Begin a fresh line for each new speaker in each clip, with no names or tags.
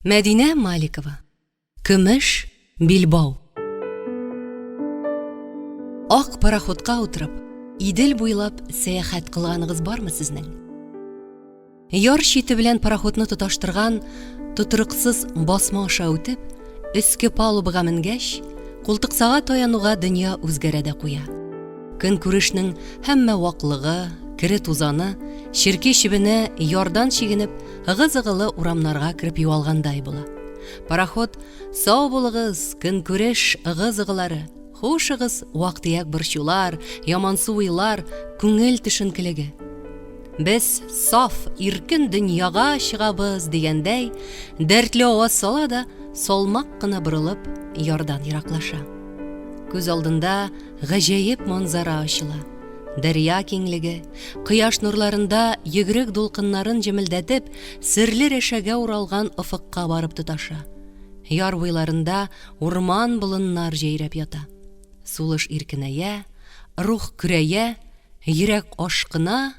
Мәдинә Маликова. Көмеш билбау. Ак пароходка утырып, Идел буйлап сәяхәт кылганыгыз бармы сезнең? Яр чите белән пароходны тоташтырган тотрыксыз басма аша үтеп, өске палубага менгәч, култыксага таянуга дөнья үзгәрә дә куя. Көнкүрешнең һәммә ваклыгы, кере тузаны, черки чебене ярдан чигенеп, ыгы-зыгылы урамнарга кереп юалгандай була. Пароход Сау булыгыз, көнкүреш ыгы-зыгылары, хушыгыз, вак-төяк борчулар, ямансу уйлар, күңел төшенкелеге. Без саф, иркен дөньяга чыгабыз, дигәндәй, дәртле аваз сала да, салмак кына борылып, ярдан ераклаша. Күз алдында Гаҗәеп манзара ачыла. Дәрья киңлеге, кояш нурларында йөгерек дулкыннарын җемелдәтеп, серле рәшәгә уралган офыкка барып тоташа. Яр буйларында урман-болыннар җәйрәп ята. Сулыш иркенәя, рух көрәя, йөрәк ашкына,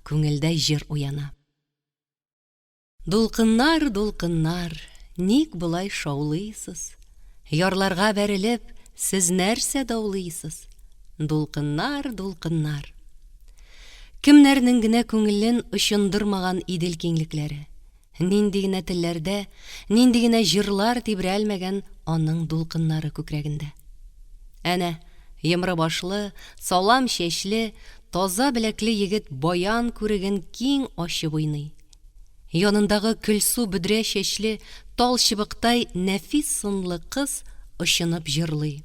күңелдә җыр уяна. Дулкыннар, дулкыннар, ник болай шаулыйсыз? Ярларга бәрелеп, сез нәрсә даулыйсыз? Дулкыннар, дулкыннар. Кемнәрнең генә күңелен очындырмаган Идел киңлекләре? Нинди генә телләрдә, нинди генә җырлар тибрәлмәгән аның дулкыннары күкрәгендә? Әнә, йомры башлы, салам чәчле, таза беләкле егет баян күреген киң ачып уйный. Янындагы көлсу бөдрә чәчле, тал чыбыктай нәфис сынлы кыз очынып җырлый.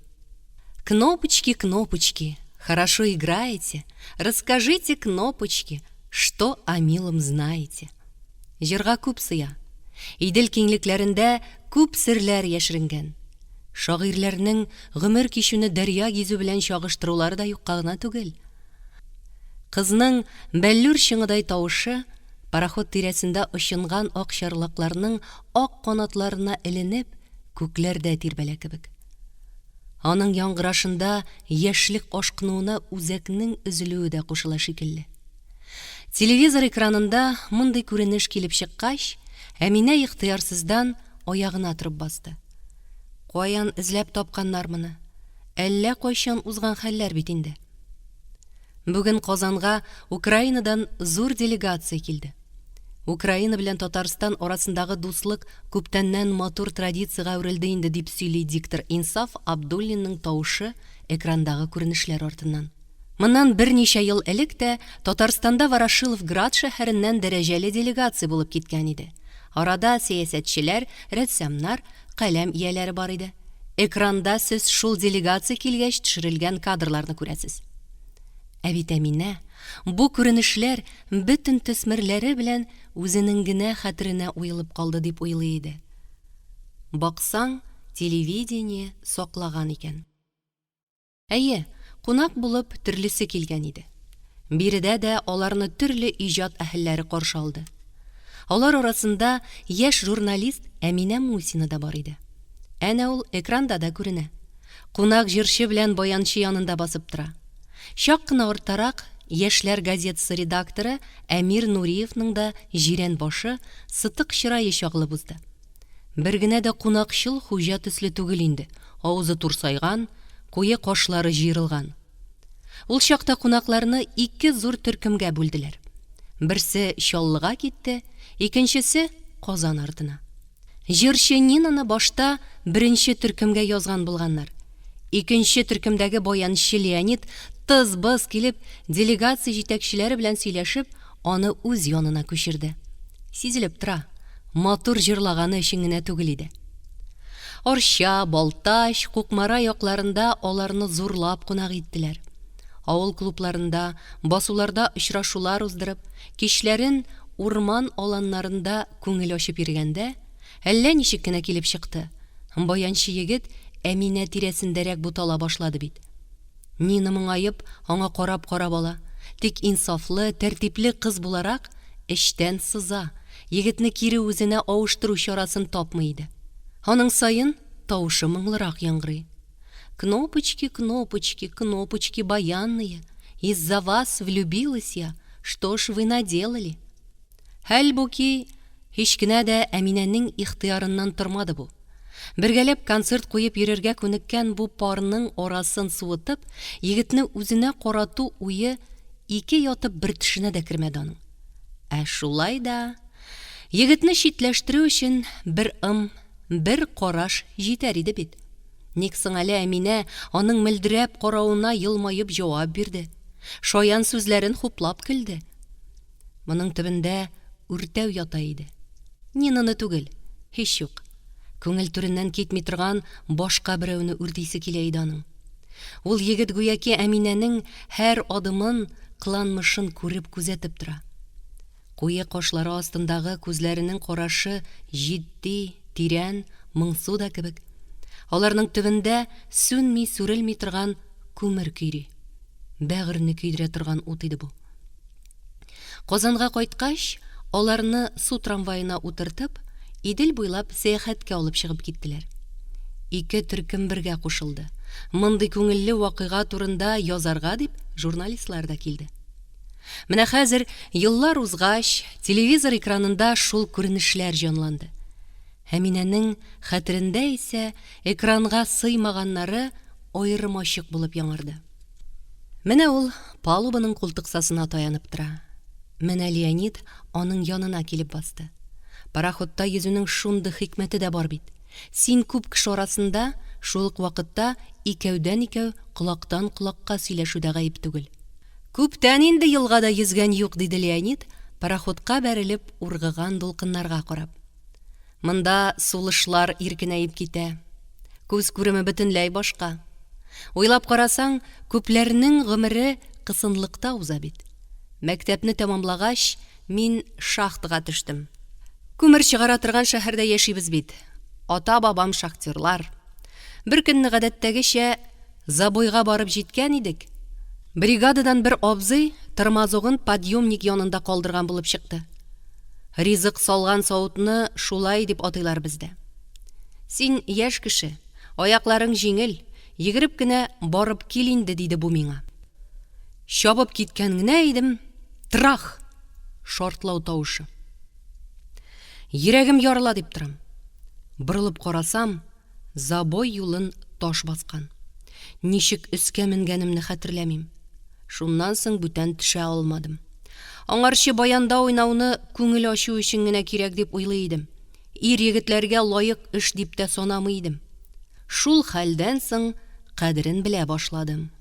Кнопочки, кнопочки, хорошо играете, Расскажите, кнопочки, что о милом знаете? Җырга күп сыя. Идел киңлекләрендә күп серләр яшеренгән. Шагыйрьләрнең гомер кичүне дәрья гизү белән чагыштырулары да юкка гына түгел. Кызның бәллүр чыңыдай тавышы пароход тирәсендә очынган акчарлакларның ак канатларына эленеп, күкләрдә тирбәлә кебек. Аның яңгырашында яшьлек ашкынуына үзәкнең өзелүе дә кушыла шикелле. Телевизор экранында мондый күренеш килеп чыккач, Әминә ихтыярсыздан аягына торып басты. Каян эзләп тапканнар моны? Әллә кайчан узган хәлләр бит инде. Бүген Казанга Украинадан зур делегация килде. Украина белән Татарстан арасындагы дуслык күптәннән матур традициягә әверелде инде, дип сөйли диктор Инсаф Абдуллинның тавышы экрандагы күренешләр артыннан. Моннан берничә ел элек тә Татарстанда Ворошиловград шәһәреннән дәрәҗәле делегация булып киткән иде. Арада сәясәтчеләр, рәссамнар, каләм ияләре бар иде. Экранда сез шул делегация килгәч төшерелгән кадрларны күрәсез. Ә бит Әминә бу күренешләр бөтен төсмерләре белән үзенең генә хәтеренә уелып калды дип уйлый иде. Баксаң, телевидение саклаган икән. Әйе, кунак булып төрлесе килгән иде. Биредә дә аларны төрле иҗат әһелләре каршы алды. Алар арасында яшь журналист Әминә Мусина да бар иде. Әнә ул экранда да күренә. Кунак җырчы белән баянчы янында басып тора. Чак кына арттарак Яшьләр газетасы редакторы Әмир Нуриевның да җирән башы, сытык чырае чагылып узды. Бер генә дә кунакчыл хуҗа төсле түгел инде, авызы турсайган, куе кашлары җыерылган. Ул чакта кунакларны ике зур төркемгә бүлделәр. Берсе Чаллыга китте, икенчесе, Казан артына. Җырчы Нинаны башта беренче төркемгә язган булганнар. Икенче төркемдәге баянчы Леонид тыз-быз килеп, делегация җитәкчеләре белән сөйләшеп, аны үз янына күчерде. Сизелеп тора, матур җырлаганы өчен генә түгел иде. Арча, Балтач, Кукмара якларында аларны зурлап кунак иттеләр. Авыл клубларында, басуларда очрашулар уздырып, кичләрен урман аланнарында күңел ачып йөргәндә, әллә ничек кенә килеп чыкты, баянчы егет Әминә тирәсендәрәк бутала башлады бит. Нина моңаеп, аңа карап-карап ала, тик инсафлы, тәртипле кыз буларак, эчтән сыза, егетне кире үзенә авыштыру чарасын тапмый иде. Аның саен тавышы моңлырак яңгырый. Кнопочки, кнопочки, кнопочки баянные, Из-за вас влюбилась я, что ж вы наделали? Хәлбуки, Һич кенә дә Әминәнең ихтыярыннан тормады бу. Бергәләп концерт куеп йөрергә күнеккән бу парның арасын суытып, егетне үзенә карату уе ике ятып бер төшенә дә кермәде аның. Ә шулай да, егетне читләштерү өчен бер ым, бер караш җитәр иде бит. Ник соң әле Әминә аның мөлдерәп каравына елмаеп җавап бирде, шаян сүзләрен хуплап көлде? Моның төбендә үртәү ята иде. Нинаны түгел, һич юк. Күңел түреннән китми торган башка берәүне үртисе килә иде аның. Ул егет гүяки Әминәнең һәр адымын, кыланмышын күреп-күзәтеп тора. Куе кашлары астындагы күзләренең карашы җитди, тирән, моңсу да кебек. Аларның төбендә сүнми-сүрелми торган күмер көйри. Бәгырьне көйдерә торган ут иде бу. Казанга кайткач, аларны су трамваена утыртып, Идел буйлап сәяхәткә алып чыгып киттеләр. Ике төркем бергә кушылды. Мондый күңелле вакыйга турында язарга дип журналистлар да килде. Менә хәзер, еллар узгач, телевизор экранында шул күренешләр җанланды. Әминәнең хәтерендә исә экранга сыймаганнары аерым-ачык булып яңарды. Менә ул палубаның култыксасына таянып тора. Менә Леонид аның янына килеп басты. Пароходта йөзүнең шундый хикмәте дә бар бит. Син күп кеше арасында, шул ук вакытта икәүдән-икәү колактан-колакка сөйләшү дә гаеп түгел. Күптән инде елгада йөзгән юк, диде Леонид, пароходка бәрелеп ургыган дулкыннарга карап. Монда сулышлар иркенәеп китә. Күз күреме бөтенләй башка. Уйлап карасаң, күпләрнең гомере кысынлыкта уза бит. Мәктәпне тәмамлагач, мин шахтага төштем. Күмер чыгара торган шәһәрдә яшибез бит. Ата-бабам шахтерлар. Беркөнне гадәттәгечә забойга барып җиткән идек, бригададан бер абзый тормозогын подъемник янында калдырган булып чыкты. Ризык салган савытны шулай дип атыйлар бездә. Син яшь кеше, аякларың җиңел, йөгереп кенә барып кил инде, диде бу миңа. Чабып киткән генә идем, трах! Шартлау тавышы. Йөрәгем ярыла дип торам. Борылып карасам, забой юлын таш баскан. Ничек өскә менгәнемне хәтерләмим. Шуннан соң бүтән төшә алмадым. Аңарчы баянда уйнауны күңел ачу өчен генә кирәк дип уйлый идем. Ир-егетләргә лаек эш дип тә санамый идем. Шул хәлдән соң кадерен белә башладым.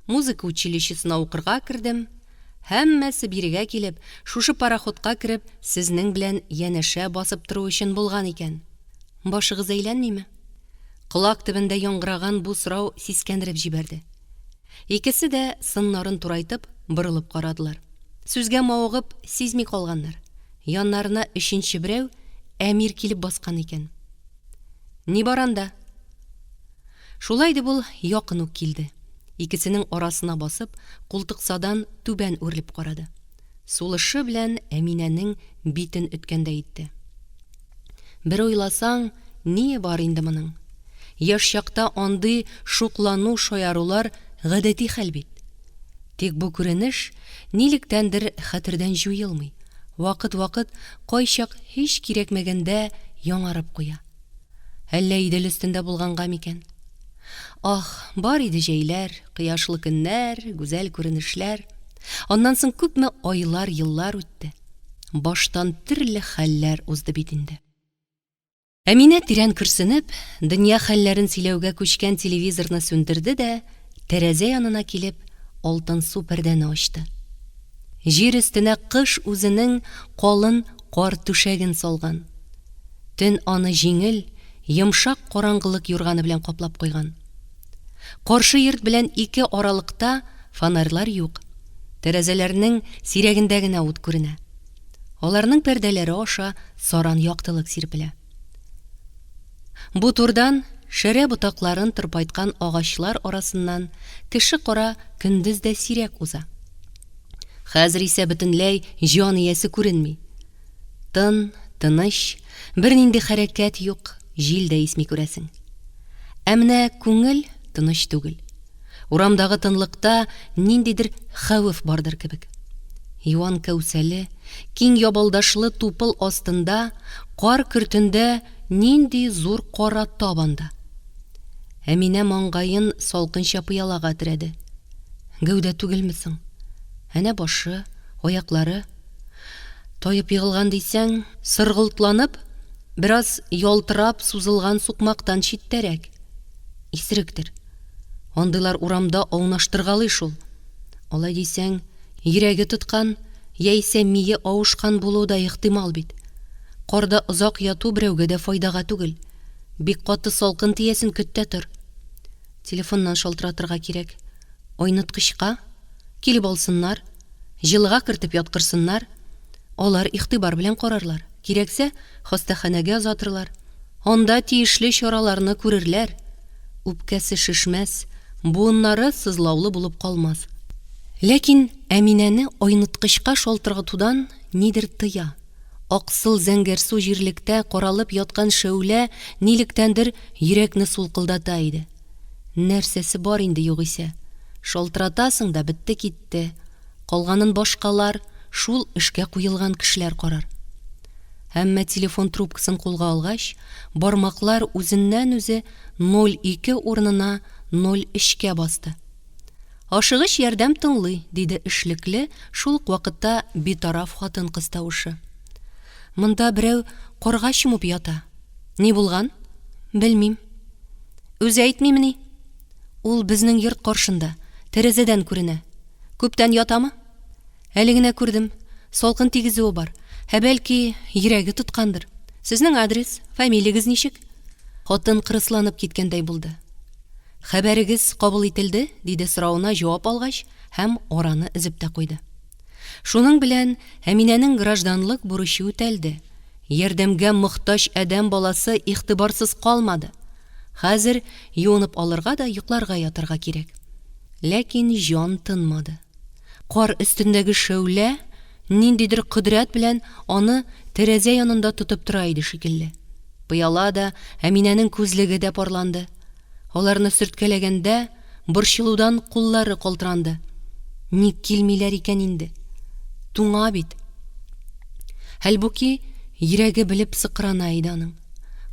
Музыка училищесына укырга кердем. Һәммәсе бирегә килеп, шушы пароходка кереп, сезнең белән янәшә басып тору өчен булган икән. Башыгыз әйләнмиме? Колак төбендә яңгыраган бу сорау сискәндереп җибәрде. Икесе дә, сыннарын турайтып, борылып карадылар. Сүзгә мавыгып, сизми калганнар. Яннарына өченче берәү, Әмир килеп баскан икән. Ни бар анда? Шулай дип ул якын ук килде. Икесенең арасына басып, култыксадан түбән үрелеп карады. Сулышы белән Әминәнең битен өткәндәй итте. Бер уйласаң, ние бар инде моның? Яшь чакта андый шуклану-шаярулар гадәти хәл бит. Тик бу күренеш нилектәндер хәтердән җуелмый, вакыт-вакыт, кайчак һич кирәкмәгәндә яңарып куя. Әллә Идел өстендә булганга микән? Ах, бар иде җәйләр, кояшлы көннәр, гүзәл күренешләр. Аннан соң күпме айлар, еллар үтте. Баштан төрле хәлләр узды бит инде. Әминә тирән көрсенеп, дөнья хәлләрен сөйләүгә күчкән телевизорны сүндерде дә, тәрәзә янына килеп, алтынсу пәрдәне ачты. Җир өстенә кыш үзенең калын кар түшәген салган. Төн аны җиңел, йомшак караңгылык юрганы белән каплап куйган. Каршы йорт белән ике аралыкта фонарьлар юк. Тәрәзәләрнең сирәгендә генә ут күренә. Аларның пәрдәләре аша саран яктылык сирпелә. Бу турдан, шәрә ботакларын тырпайткан агачлар арасыннан кеше-кара көндез дә сирәк уза. Хәзер исә бөтенләй җан иясе күренми. Тын, тыныч, бернинди хәрәкәт юк, җил дә исми күрәсең. Ә менә күңел тыныч түгел. Урамдагы тынлыкта ниндидер хәвеф бардыр кебек. Юан кәүсәле, киң ябалдашлы тупыл астында, кар көртендә нинди зур кара тап анда. Әминә маңгаен салкынча пыялага терәде. Гәүдә түгелме соң? Әнә башы, аяклары. Таеп егылган дисәң, сыргылтланып, бераз ялтырап сузылган сукмактан читтәрәк. Исеректер. Андыйлар урамда аунаштыргалый шул. Алай дисәң, йөрәге тоткан, яисә мие авышкан булуы да ихтимал бит. Карда озак яту берәүгә дә файдага түгел. Бик каты салкын тиясен көт тә тор. Телефоннан шалтыратырга кирәк. Айныткычка? Килеп алсыннар. Җылыга кертеп яткырсыннар. Алар игътибар белән карарлар. Кирәксә, хастаханәгә озатырлар. Анда тиешле чараларны күрерләр. Үпкәсе шешмәс, буыннары сызлаулы булып калмас. Ләкин Әминәне айныткычка шалтыратудан нидер тыя. Аксыл-зәңгәрсу җирлектә каралып яткан шәүлә нилектәндер йөрәкне сулкылдата иде. Нәрсәсе бар инде югыйсә? Шалтыратасың да бетте-китте. Калганын башкалар, шул эшкә куелган кешеләр карар. Әмма телефон трубкасын кулга алгач, бармаклар үзеннән-үзе ноль ике урынына ноль өчкә басты. Ашыгыч ярдәм тыңлый, диде эшлекле, шул ук вакытта битараф хатын-кыз тавышы. Монда берәү карга чумып ята. Ни булган? Белмим. Үзе әйтмимени? Ул безнең йорт каршында, тәрәзәдән күренә. Күптән ятамы? Әле генә күрдем. Салкын тигезүе бар. Ә бәлки, йөрәге тоткандыр. Сезнең адрес, фамилиягез ничек? Хатын кырысланып киткәндәй булды. Хәбәрегез кабул ителде, диде соравына җавап алгач һәм араны өзеп тә куйды. Шуның белән Әминәнең гражданлык бурычы үтәлде. Ярдәмгә мохтаҗ адәм баласы игътибарсыз калмады. Хәзер юынып алырга да йокларга ятарга кирәк. Ләкин җан тынмады. Кар өстендәге шәүлә ниндидер кодрәт белән аны тәрәзә янында тотып тора иде шикелле. Пыяла да, Әминәнең күзлеге дә парланды. Аларны сөрткәләгәндә, борчылудан куллары калтыранды. Ник килмиләр икән инде? Туңа бит. Хәлбуки, йөрәге белеп сыкрана иде аның.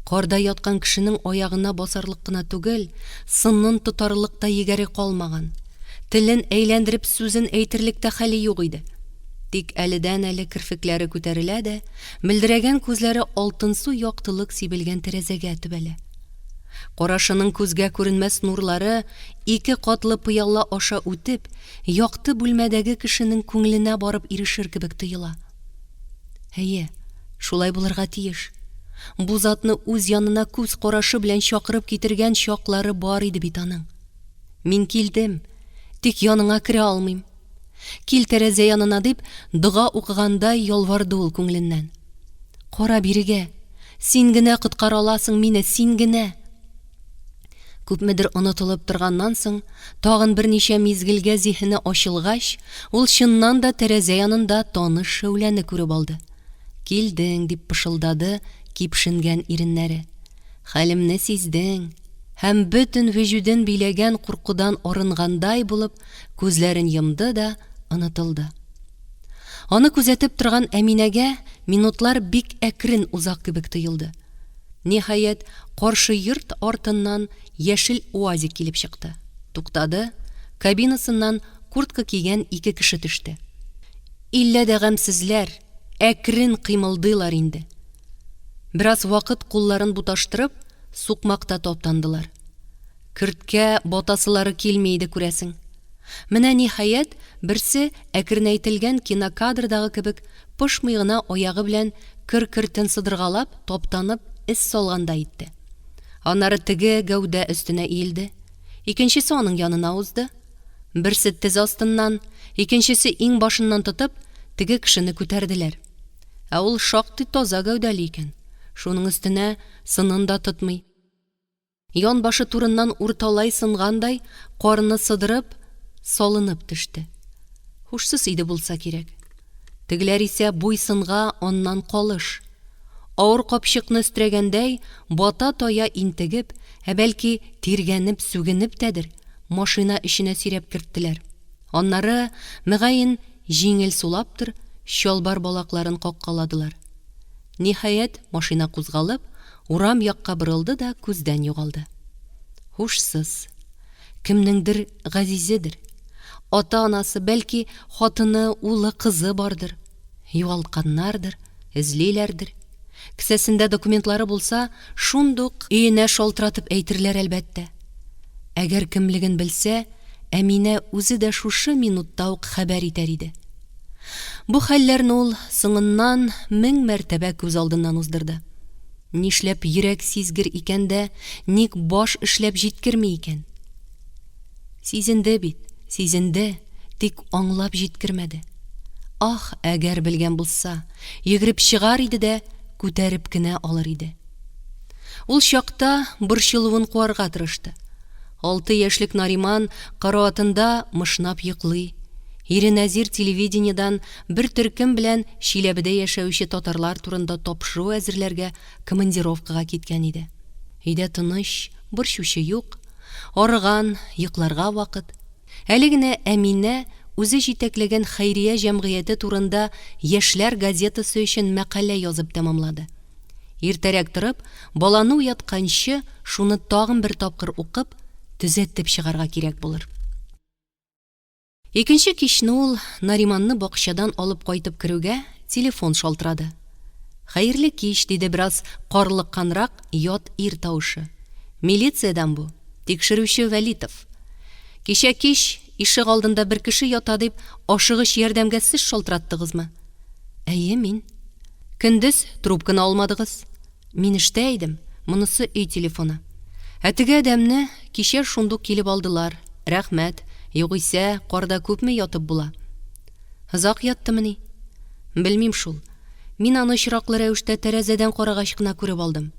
Карда яткан кешенең аягына басарлык кына түгел, сынын тотарлык та егәре калмаган. Телен әйләндереп сүзен әйтерлек тә хәле юк иде. Тик әледән-әле керфекләре күтәрелә дә, мөлдерәгән күзләре алтынсу яктылык сибелгән тәрәзәгә төбәлә. Карашының күзгә күренмәс нурлары ике катлы пыяла аша үтеп, якты бүлмәдәге кешенең күңеленә барып ирешер кебек тоела. Әйе, шулай булырга тиеш. Бу затны үз янына күз карашы белән чакырып китергән чаклары бар иде бит аның. Мин килдем, тик яныңа керә алмыйм. Кил тәрәзә янына дип, дога укыгандай ялварды ул күңеленнән. Кара бирегә, син генә коткара аласың мине, син генә! Күпмедер онытылып торганнан соң, тагын берничә мизгелгә зиһене ачылгач, ул чыннан да тәрәзә янында таныш шәүләне күреп алды. Килдең, дип пышылдады кипшенгән иреннәре. Хәлемне сиздең. Һәм бөтен вөҗүден биләгән куркудан арынгандай булып, күзләрен йомды да онытылды. Аны күзәтеп торган Әминәгә минутлар бик әкрен уза кебек тоелды. Ниһаять, каршы йорт артыннан яшел УАЗик килеп чыкты. Туктады, кабинасыннан куртка кигән ике кеше төште. Иллә дә гамьсезләр, әкрен кыймылдыйлар инде. Бераз вакыт кулларын буташтырып, сукмакта таптандылар. Көрткә батасылары килми иде, күрәсең. Менә, ниһаять, берсе, әкренәйтелгән кинокадрдагы кебек, пошмый гына аягы белән көр кертен сыдыргалап, таптанып, эз салгандай итте. Аннары теге гәүдә өстенә иелде. Икенчесе аның янына узды. Берсе тез астыннан, икенчесе иңбашыннан тотып, теге кешене күтәрделәр. Ә ул шактый таза гәүдәле икән. Шуның өстенә сынын да тотмый. Янбашы турыннан урталай сынгандай, карны сыдырып, салынып төште. Һушсыз иде булса кирәк. Тегеләр исә буй-сынга аннан калыш. Авыр капчыкны өстерәгәндәй, бата-тая интегеп, ә бәлки, тиргәнеп-сүгенеп тәдер, машина эченә сөйрәп керттеләр. Аннары, мөгаен, җиңел сулаптыр, чалбар балакларын каккаладылар. Ниһаять, машина кузгалып, урам якка борылды да күздән югалды. Һушсыз. Кемнеңдер газизедер. Ата-анасы, бәлки, хатыны, улы, кызы бардыр. Югалтканнардыр, эзлиләрдер. Кесәсендә документлары булса, шундук өенә шалтыратып әйтерләр, әлбәттә. Әгәр кемлеген белсә, Әминә үзе дә шушы минутта ук хәбәр итәр иде. Бу хәлләрне ул соңыннан мең мәртәбә күз алдыннан уздырды. Нишләп йөрәк сизгер икән дә, ник баш эшләп җиткерми икән? Сизенде бит, сизенде, тик аңлап җиткермәде. Ах, әгәр белгән булса, йөгереп чыгар иде дә күтәреп кенә алыр иде. Ул чакта борчылуын куарга тырышты. Алты яшьлек Нариман караватында мышнап йоклый. Ире Нәзир телевидениедән бер төркем белән Чиләбедә яшәүче татарлар турында тапшыру әзерләргә командировкага киткән иде. Өйдә тыныч, борчучы юк. Арыган, йокларга вакыт. Әле генә Әминә үзе җитәкләгән хәйрия җәмгыяте турында яшьләр газетасы өчен мәкалә язып тәмамлады. Иртәрәк торып, баланы уятканчы, шуны тагын бер тапкыр укып, төзәтеп чыгарга кирәк булыр. Икенче кичне ул Нариманны бакчадан алып кайтып керүгә, телефон шалтырады. Хәерле кич, диде бераз карлыкканрак ят ир тавышы. Милициядән бу. Тикшерүче Вәлитов. Кичә кич ишегалдында бер кеше ята дип, ашыгыч ярдәмгә сез шалтыраттыгызмы? Әйе, мин. Көндез трубканы алмадыгыз. Мин эштә идем, монысы өй телефоны. Ә теге адәмне кичә шундук килеп алдылар, рәхмәт, югыйсә, карда күпме ятып була. Озак яттымыни? Белмим шул. Мин аны очраклы рәвештә тәрәзәдән карагач кына күреп алдым.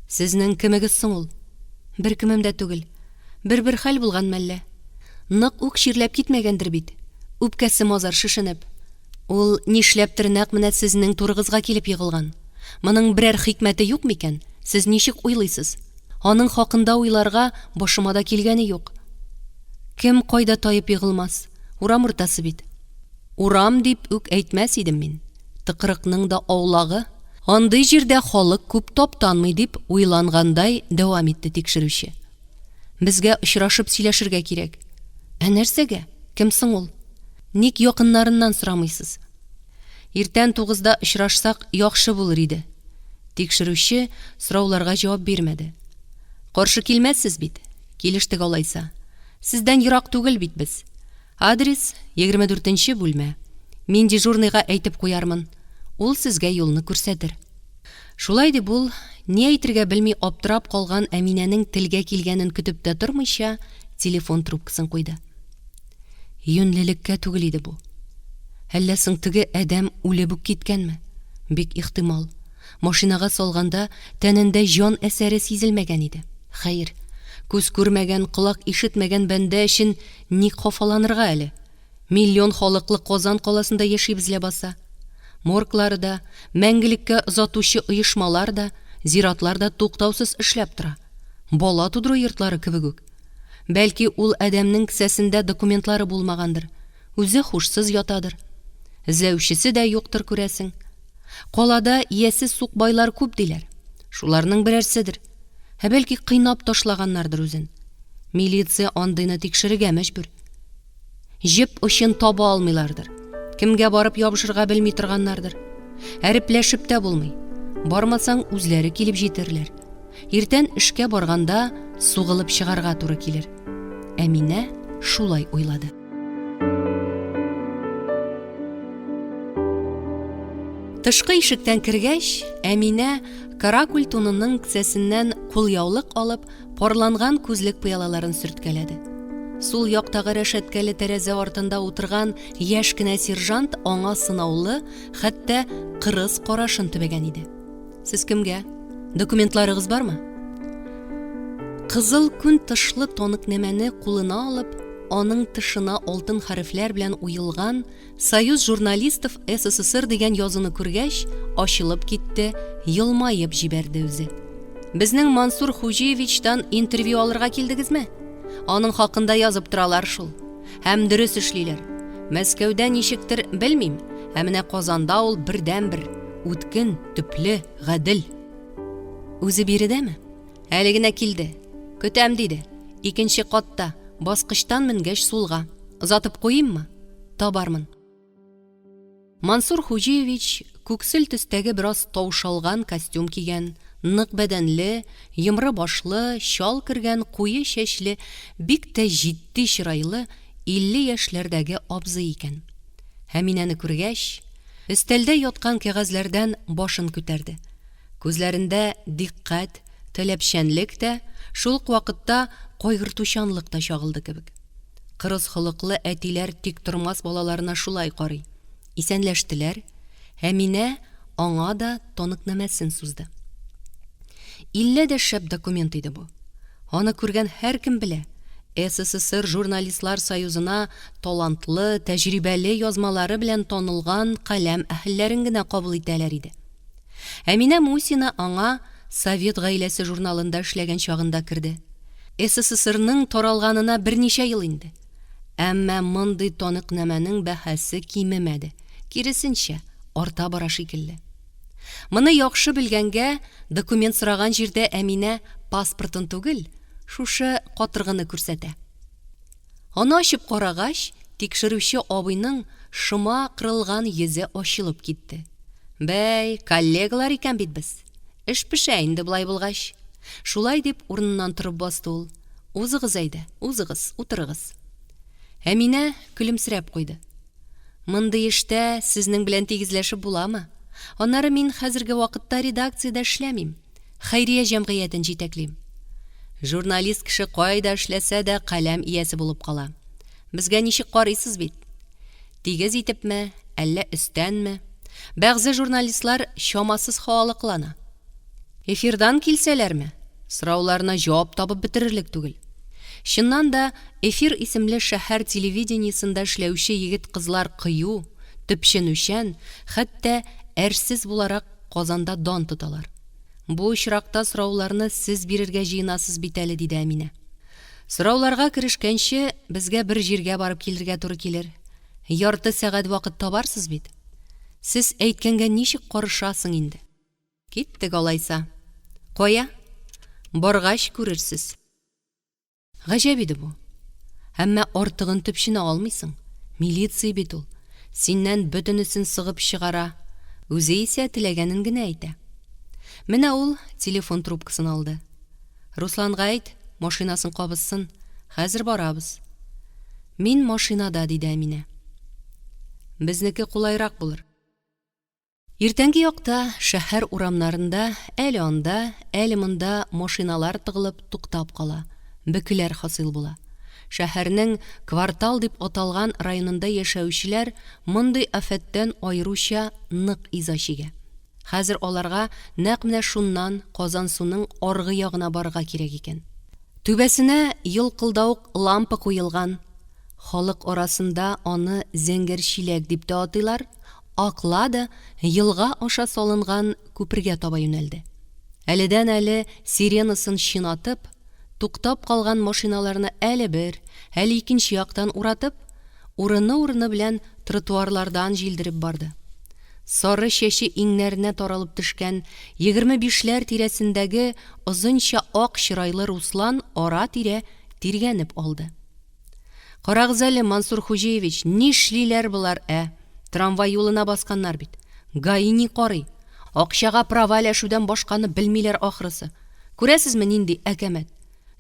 Сезнең кемегез соң ул? Беркемем дә түгел. Бер-бер хәл булган мәллә? Нык ук чирләп китмәгәндер бит? Үпкәсе-мазар шешенеп. Ул нишләптер нәкъ менә сезнең турыгызга килеп егылган. Моның берәр хикмәте юк микән, сез ничек уйлыйсыз? Аның хакында уйларга башыма да килгәне юк. Кем кайда таеп егылмас, урам уртасы бит. Урам дип үк әйтмәс идем мин. Тыкрыкның да аулагы. Андый җирдә халык күп таптанмый, дип уйлангандай дәвам итте тикшерүче. Безгә очрашып сөйләшергә кирәк. Ә нәрсәгә? Кем соң ул? Ник якыннарыннан сорамыйсыз? Иртән тугызда очрашсак, яхшы булыр иде. Тикшерүче сорауларга җавап бирмәде. Каршы килмәссез бит? Килештек алайса. Сездән ерак түгел бит без. Адрес, 24 нче бүлмә. Мин дежурныйга әйтеп куярмын. Ул сезгә юлны күрсәтер. Шулай дип ул, ни әйтергә белми аптырап калган Әминәнең телгә килгәнен көтеп тә тормыйча, телефон трубкасын куйды. Юньлелеккә түгел иде бу. Әллә соң теге адәм үлеп үк киткәнме? Бик ихтимал. Машинага салганда тәнендә җан әсәре сизелмәгән иде. Хәер, күз күрмәгән, колак ишетмәгән бәндә өчен ник хафаланырга әле? Миллион халыклы Казан каласында яшибез ләбаса. Морглары да, мәңгелеккә озатучы оешмалар да, зиратлар да туктаусыз эшләп тора. Бала тудыру йортлары кебек үк. Бәлки, ул адәмнең кесәсендә документлары булмагандыр, үзе һушсыз ятадыр. Эзләүчесе дә юктыр, күрәсең. Калада иясез сукбайлар күп, диләр. Шуларның берәрседер. Ә бәлки, кыйнап ташлаганнардыр үзен. Милиция андыйны тикшерергә мәҗбүр. Җеп очын таба алмыйлардыр. Кемгә барып ябышырга белми торганнардыр. Әрепләшеп тә булмый. Бармасаң, үзләре килеп җитерләр. Иртән эшкә барганда сугылып чыгарга туры килер. Әминә шулай уйлады. Тышкы ишектән кергәч, Әминә каракуль тунының кесәсеннән кулъяулык алып, Парланган күзлек пыялаларын сөрткәләде. Сул яктагы рәшәткәле тәрәзә артында утырган яшь кенә сержант аңа сынаулы, хәтта кырыс карашын төбәгән иде. Сез кемгә? Документларыгыз бармы? Кызыл күн тышлы таныкнамәне кулына алып, аның тышына алтын хәрефләр белән уелган Союз журналистов СССР дигән язуны күргәч, ачылып китте, елмаеп җибәрде үзе. Безнең Мансур Хуҗиевичтан интервью алырга килдегезме? Аның хакында язып торалар шул. Һәм дөрес эшлиләр. Мәскәүдә ничектер, белмим, ә менә Казанда ул бердәнбер, үткен, төпле, гадел. Үзе биредәме? Әле генә килде. Көтәм, диде. Икенче катта, баскычтан менгәч сулга. Озатып куйыйммы? Табармын. Мансур Хуҗиевич күксел төстәге бераз таушалган костюм кигән, нык бәдәнле, йомры башлы, чал кергән куе чәчле, бик тә җитди чырайлы 50 яшьләрдәге абзый икән. Әминәне күргәч, өстәлдә яткан кәгазьләрдән башын күтәрде. Күзләрендә дикъкать, таләпчәнлек тә, шул ук вакытта кайгыртучанлык та чагылды кебек. Кырыс холыклы әтиләр тиктормас балаларына шулай карый. Исәнләштеләр, Әминә аңа да таныкнамәсен сузды. Иллә дә шәп документ иде бу. Аны күргән һәркем белә, СССР Журналистлар союзына талантлы, тәҗрибәле язмалары белән танылган каләм әһелләрен генә кабул итәләр иде. Әминә Мусина аңа Совет гаиләсе журналында эшләгән чагында керде. СССРның таралганына берничә ел инде. Әмма мондый таныкнамәнең бәһасе кимемәде, киресенчә, арта бара шикелле. Моны яхшы белгәнгә, документ сораган җирдә Әминә паспортын түгел, шушы катыргыны күрсәтә. Аны ачып карагач, тикшерүче абыйның шома кырылган йөзе ачылып китте. Бәй, коллегалар икән бит без. Эш пешә инде болай булгач. Шулай дип, урыныннан торып басты ул. Узыгыз әйдә, узыгыз, утырыгыз. Әминә көлемсерәп куйды. Мондый эштә сезнең белән тигезләшеп буламы? Аннары мин хәзерге вакытта редакциядә эшләмим. Хәйрия җәмгыятен җитәклим. Журналист кеше кайда эшләсә дә каләм иясе булып кала. Безгә ничек карыйсыз бит? Тигез итепме, әллә өстәнме? Бәгъзе журналистлар чамасыз һавалы кылана. Эфирдан килсәләрме? Сорауларына җавап табып бетерерлек түгел. Чыннан да, Эфир исемле шәһәр телевидениесендә эшләүче егет-кызлар кыю, төпченүчән, хәтта әрсез буларак Казанда дан тоталар. Бу очракта сорауларны сез бирергә җыенасыз бит әле, диде Әминә. Сорауларга керешкәнче, безгә бер җиргә барып килергә туры килер. Ярты сәгать вакыт табарсыз бит? Сез әйткәнгә ничек карышасың инде? Киттек алайса. Кая? Баргач күрерсез. Гаҗәп иде бу. Әмма артыгын төпченә алмыйсың. Милиция бит ул. Синнән бөтенесен сыгып чыгара. Үзе исә теләгәнен генә әйтә. Менә ул телефон трубкасын алды. Русланга әйт, машинасын кабызсын. Хәзер барабыз. Мин машинада, диде Әминә. Безнеке кулайрак булыр. Иртәнге якта шәһәр урамнарында әле анда, әле монда машиналар тыгылып туктап кала, бөкеләр хасил була. Шәһәрнең Квартал дип аталган районында яшәүчеләр мондый афәттән аеруча нык иза чигә. Хәзер аларга нәкъ менә шуннан Казансуның аргы ягына барырга кирәк икән. Түбәсенә елкылдавык лампа куелган, халык арасында аны зәңгәр чиләк дип тә атыйлар, Ак Лада елга аша салынган күпергә таба юнәлде. Әледән-әле сиренасын чинатып, туктап калган машиналарны әле бер, әле икенче яктан уратып, урыны-урыны белән тротуарлардан җилдереп барды. Сары чәче иңнәренә таралып төшкән, 25 ләр тирәсендәге озынча ак чырайлы Руслан ара-тирә тиргәнеп алды. Карагыз әле, Мансур Хуҗиевич, нишлиләр болар, ә? Трамвай юлына басканнар бит. ГАИ ни карый? Акчага права өләшүдән башканы белмиләр ахрысы. Күрәсезме, нинди әкәмәт?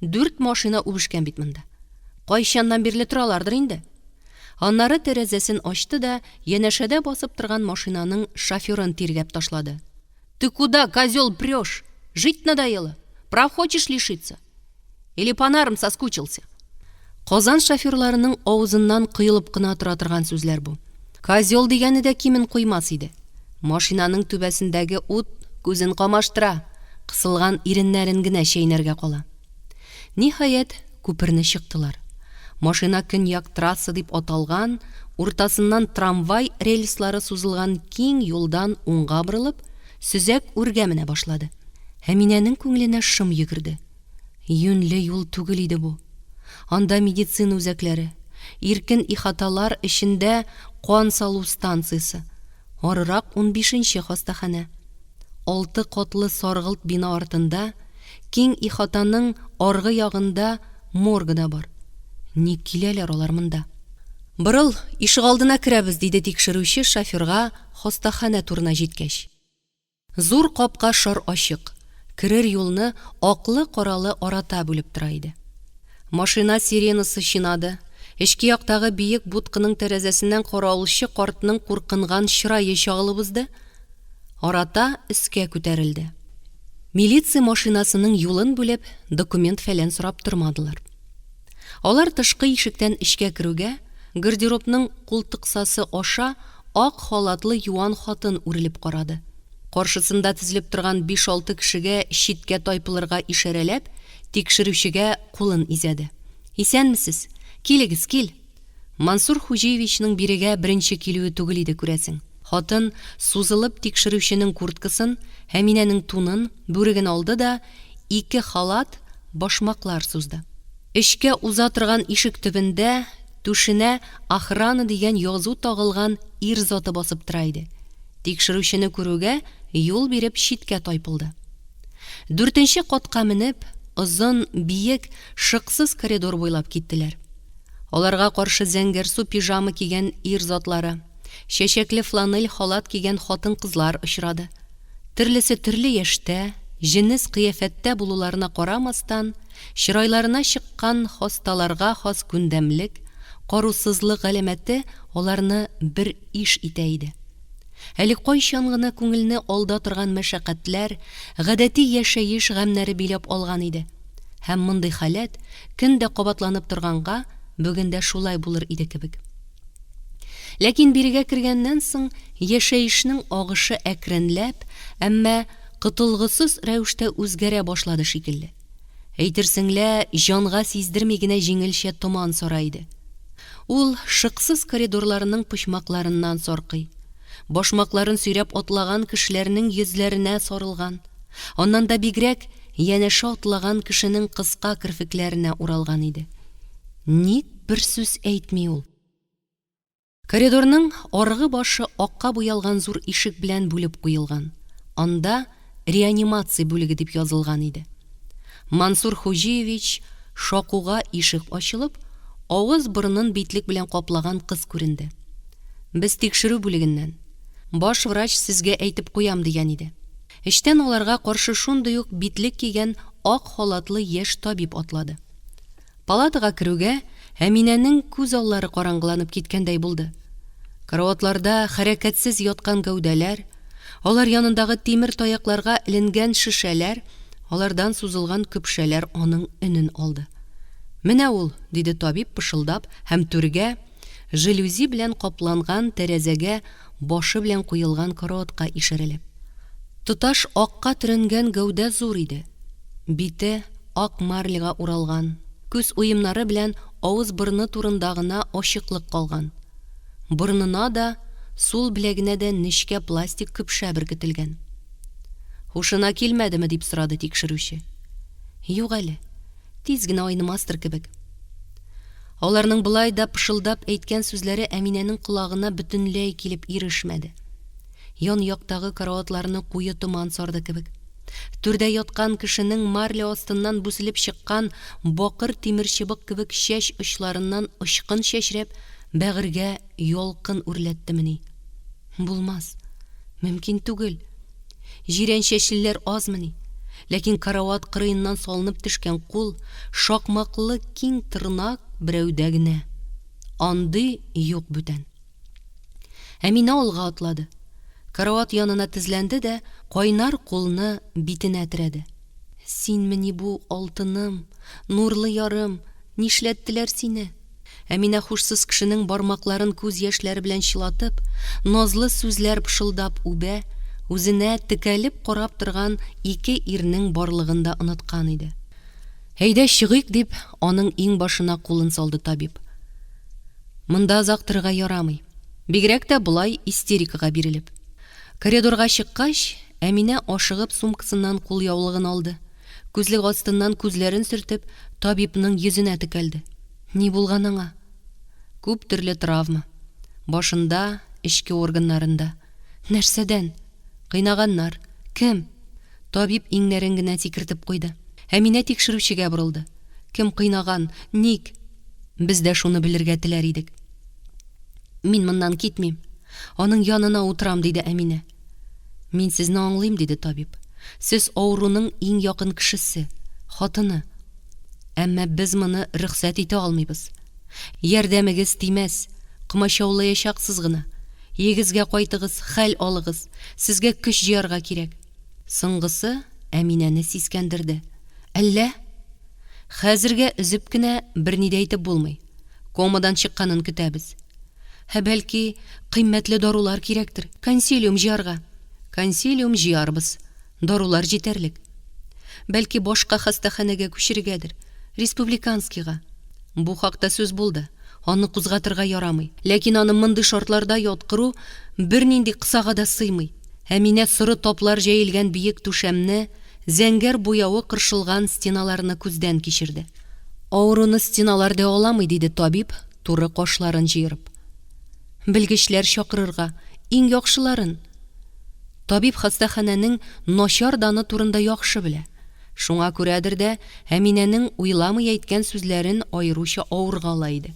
Дүрт машина үбешкән бит монда. Кайчаннан бирле торалардыр инде? Аннары тәрәзәсен ачты да янәшәдә басып торган машинаның шоферын тиргәп ташлады. Ты куда, козел, прешь? Жить надоело? Прав хочешь лишиться? Или по нарам соскучился? Казан шоферларының авызыннан коелып кына тора торган сүзләр бу. Козел дигәне дә кимен куймас иде. Машинаның түбәсендәге ут күзен камаштыра, кысылган иреннәрен генә чәйнәргә кала. Ниһаять, күперне чыктылар. Машина көньяк трасса дип аталган, уртасыннан трамвай рельслары сузылган киң юлдан уңга борылып, сөзәк үргә менә башлады. Әминәнең күңеленә шом йөгерде. Юньле юл түгел иде бу. Анда медицина үзәкләре. Иркен ихаталар эчендә кан салу станциясе, арырак унбишенче хастаханә. Алты катлы саргылт бина артында, киң ихатаның аргы ягында моргы да бар. Ник киләләр алар монда? Борыл, ишегалдына керәбез, диде тикшерүче шоферга хастаханә турына җиткәч. Зур капка шар ачык, керер юлны аклы-каралы арата бүлеп тора иде. Машина сиренасы чинады, эчке яктагы биек будканың тәрәзәсеннән каравылчы картның куркынган чырае чагылып узды, арата өскә күтәрелде. Милиция машинасының юлын бүлеп, документ-фәлән сорап тормадылар. Алар тышкы ишектән эчкә керүгә, гардеробның култыксасы аша ак халатлы юан хатын үрелеп карады. Каршысында тезелеп торган биш-алты кешегә читкә тайпылырга ишарәләп, тикшерүчегә кулын изәде. Исәнмесез! Килегез, кил! Мансур Хуҗиевичның бирегә беренче килүе түгел иде, күрәсең. Хатын, сузылып, тикшерүченең курткасын, Әминәнең тунын, бүреген алды да ике халат, башмаклар сузды. Эчкә уза торган ишек төбендә түшенә Охрана дигән язу тагылган ир заты басып тора иде. Тикшерүчене күрүгә, юл биреп, читкә тайпылды. Дүртенче катка менеп, озын, биек, шыксыз коридор буйлап киттеләр. Аларга каршы зәңгәрсу пижама кигән ир затлары, чәчәкле фланель халат кигән хатын-кызлар очрады. Төрлесе төрле яшьтә, җенес-кыяфәттә булуларына карамастан, чырайларына чыккан хасталарга хас күндәмлек, карусызлык галәмәте аларны бер иш итә иде. Әле кайчан гына күңелне алда торган мәшәкатьләр, гадәти яшәеш гамьнәре биләп алган иде. Һәм мондый халәт көн дә кабатланып торганга, бүген дә шулай булыр иде кебек. Ләкин бирегә кергәннән соң яшәешнең агышы әкренләп, әмма котылгысыз рәвештә үзгәрә башлады шикелле. Әйтерсең лә, җанга сиздерми генә җиңелчә томан сара иде. Ул шыксыз коридорларның почмакларыннан саркый. Башмакларын сөйрәп атлаган кешеләрнең йөзләренә сарылган, аннан да бигрәк, янәшә атлаган кешенең кыска керфекләренә уралган иде. Ник бер сүз әйтми ул? Коридорның аргы башы акка буялган зур ишек белән бүлеп куелган. Анда Реанимация бүлеге дип язылган иде. Мансур Хуҗиевич шакуга ишек ачылып, авыз-борынын битлек белән каплаган кыз күренде. Без тикшерү бүлегеннән. Баш врач сезгә әйтеп куям дигән иде. Эчтән аларга каршы шундый ук битлек кигән ак халатлы яшь табиб атлады. Палатага керүгә, Әминәнең күз аллары караңгыланып киткәндәй булды. Караватларда хәрәкәтсез яткан гәүдәләр, алар янындагы тимер таякларга эленгән шешәләр, алардан сузылган көпшәләр аның өнен алды. Менә ул, диде табиб пышылдап һәм түргә, жалюзи белән капланган тәрәзәгә башы белән куелган караватка ишарәләп. Тоташ акка төренгән гәүдә зур иде. Бите ак марляга уралган, күз уемнары белән авыз-борыны турында гына ачыклык калган. Борынына да, сул беләгенә дә нечкә пластик көпшә беркетелгән. Һушына килмәдеме? дип сорады тикшерүче. Юк әле. Тиз генә айнымастыр кебек. Аларның болай да пышылдап әйткән сүзләре Әминәнең колагына бөтенләй килеп ирешмәде. Ян-яктагы караватларны куе томан сарды кебек. Түрдә яткан кешенең марля астыннан бүселеп чыккан бакыр тимерчыбык кебек чәч очларыннан очкын чәчрәп, бәгырьгә ялкын үрләттемени? Булмас! Мөмкин түгел! Җирән чәчлеләр азмыни? Ләкин карават кырыеннан салынып төшкән кул, шакмаклы киң тырнак берәүдә генә. Андый юк бүтән. Әминә алга атлады. Карават янына тезләнде дә кайнар кулны битенә терәде. Синмени бу, алтыным, нурлы ярым, нишләттеләр сине? Әминә һушсыз кешенең бармакларын күз яшьләре белән чылатып, назлы сүзләр пышылдап үбә, үзенә текәлеп карап торган ике ирнең барлыгын да оныткан иде. Әйдә, чыгыйк, дип, аның иңбашына кулын салды табиб. Монда озак торырга ярамый. Бигрәк тә болай истерикага бирелеп. Коридорга чыккач, Әминә ашыгып сумкасыннан кулъяулыгын алды, күзлек астыннан күзләрен сөртеп, табибның йөзенә текәлде. Ни булган аңа? Күп төрле травма. Башында, эчке органнарында. Нәрсәдән? Кыйнаганнар. Кем? Табиб иңнәрен генә сикертеп куйды. Әминә тикшерүчегә борылды. Кем кыйнаган? Ник? Без дә шуны белергә теләр идек. Мин моннан китмим. Аның янына утырам, диде Әминә. Мин сезне аңлыйм, диде табиб. Сез авыруның иң якын кешесе, хатыны. Әмма без моны рөхсәт итә алмыйбыз. Ярдәмегез тимәс, комачаулаячаксыз гына. Өегезгә кайтыгыз, хәл алыгыз. Сезгә көч җыярга кирәк. Соңгысы Әминәне сискәндерде. Әллә? Хәзергә өзеп кенә берни дә әйтеп булмый. Комадан чыкканын көтәбез. Ә бәлки, кыйммәтле дарулар кирәктер, консилиум җыярга? Консилиум җыярбыз. Дарулар җитәрлек. Бәлки, башка хастаханәгә күчерергәдер? Республиканскийга. Бу хакта сүз булды. Аны кузгатырга ярамый. Ләкин аны мондый шартларда яткыру бернинди кысага да сыймый. Әминә соры таплар җәелгән биек түшәмне, зәңгәр буявы кыршылган стеналарны күздән кичерде. Авыруны стеналар дәваламый, диде табиб, туры кашларын җыерып. Белгечләр чакырырга, иң яхшыларын. Табиб хастаханәнең начар даны турында яхшы белә. Шуңа күрәдер дә Әминәнең уйламый әйткән сүзләрен аеруча авырга ала иде.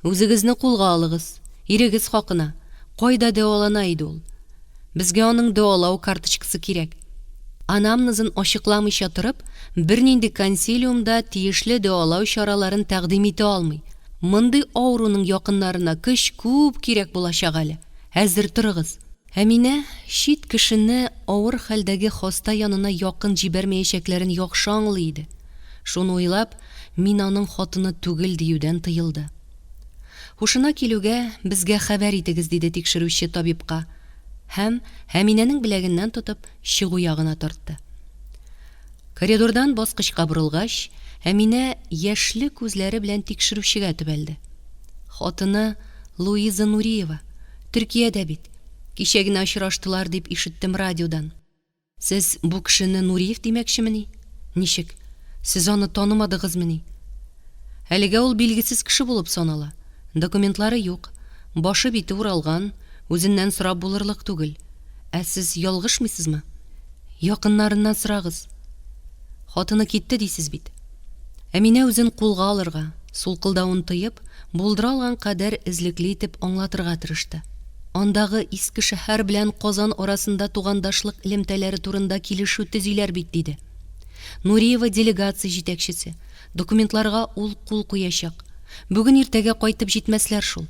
Үзегезне кулга алыгыз, ирегез хакына, кайда дәвалана иде ул? Безгә аның дәвалау карточкасы кирәк. Анамнезын ачыкламыйча торып, бернинди консилиум да тиешле дәвалау чараларын тәкъдим итә алмый. Мондый авыруның якыннарына көч күп кирәк булачак әле. Әзер торыгыз. Әминә чит кешене авыр хәлдәге хаста янына якын җибәрмәячәкләрен яхшы аңлый иде. Шуны уйлап, мин аның хатыны түгел диюдән тыелды. Һушына килүгә, безгә хәбәр итегез, диде тикшерүче табибка һәм, Әминәнең беләгеннән тотып, чыгу ягына тартты. Коридордан баскычка борылгач, Әминә яшьле күзләре белән тикшерүчегә төбәлде. Хатыны Луиза Нуриева. Төркиядә бит. Кичә генә очраштылар дип ишеттем радиодан. Сез бу кешене Нуриев димәкчемени? Ничек? Сез аны танымадыгызмыни? Әлегә ул билгесез кеше булып санала. Документлары юк. Башы-бите уралган, үзеннән сорап булырлык түгел. Ә сез ялгышмыйсызмы? Якыннарыннан сорагыз. Хатыны китте дисез бит. Әминә үзен кулга алырга, сулкылдавын тыеп, булдыра алган кадәр эзлекле итеп аңлатырга тырышты. Андагы Искешәһәр белән Казан арасында тугандашлык элемтәләре турында килешү төзиләр бит, диде. Нуриева делегация җитәкчесе, документларга ул кул куячак. Бүген-иртәгә кайтып җитмәсләр шул.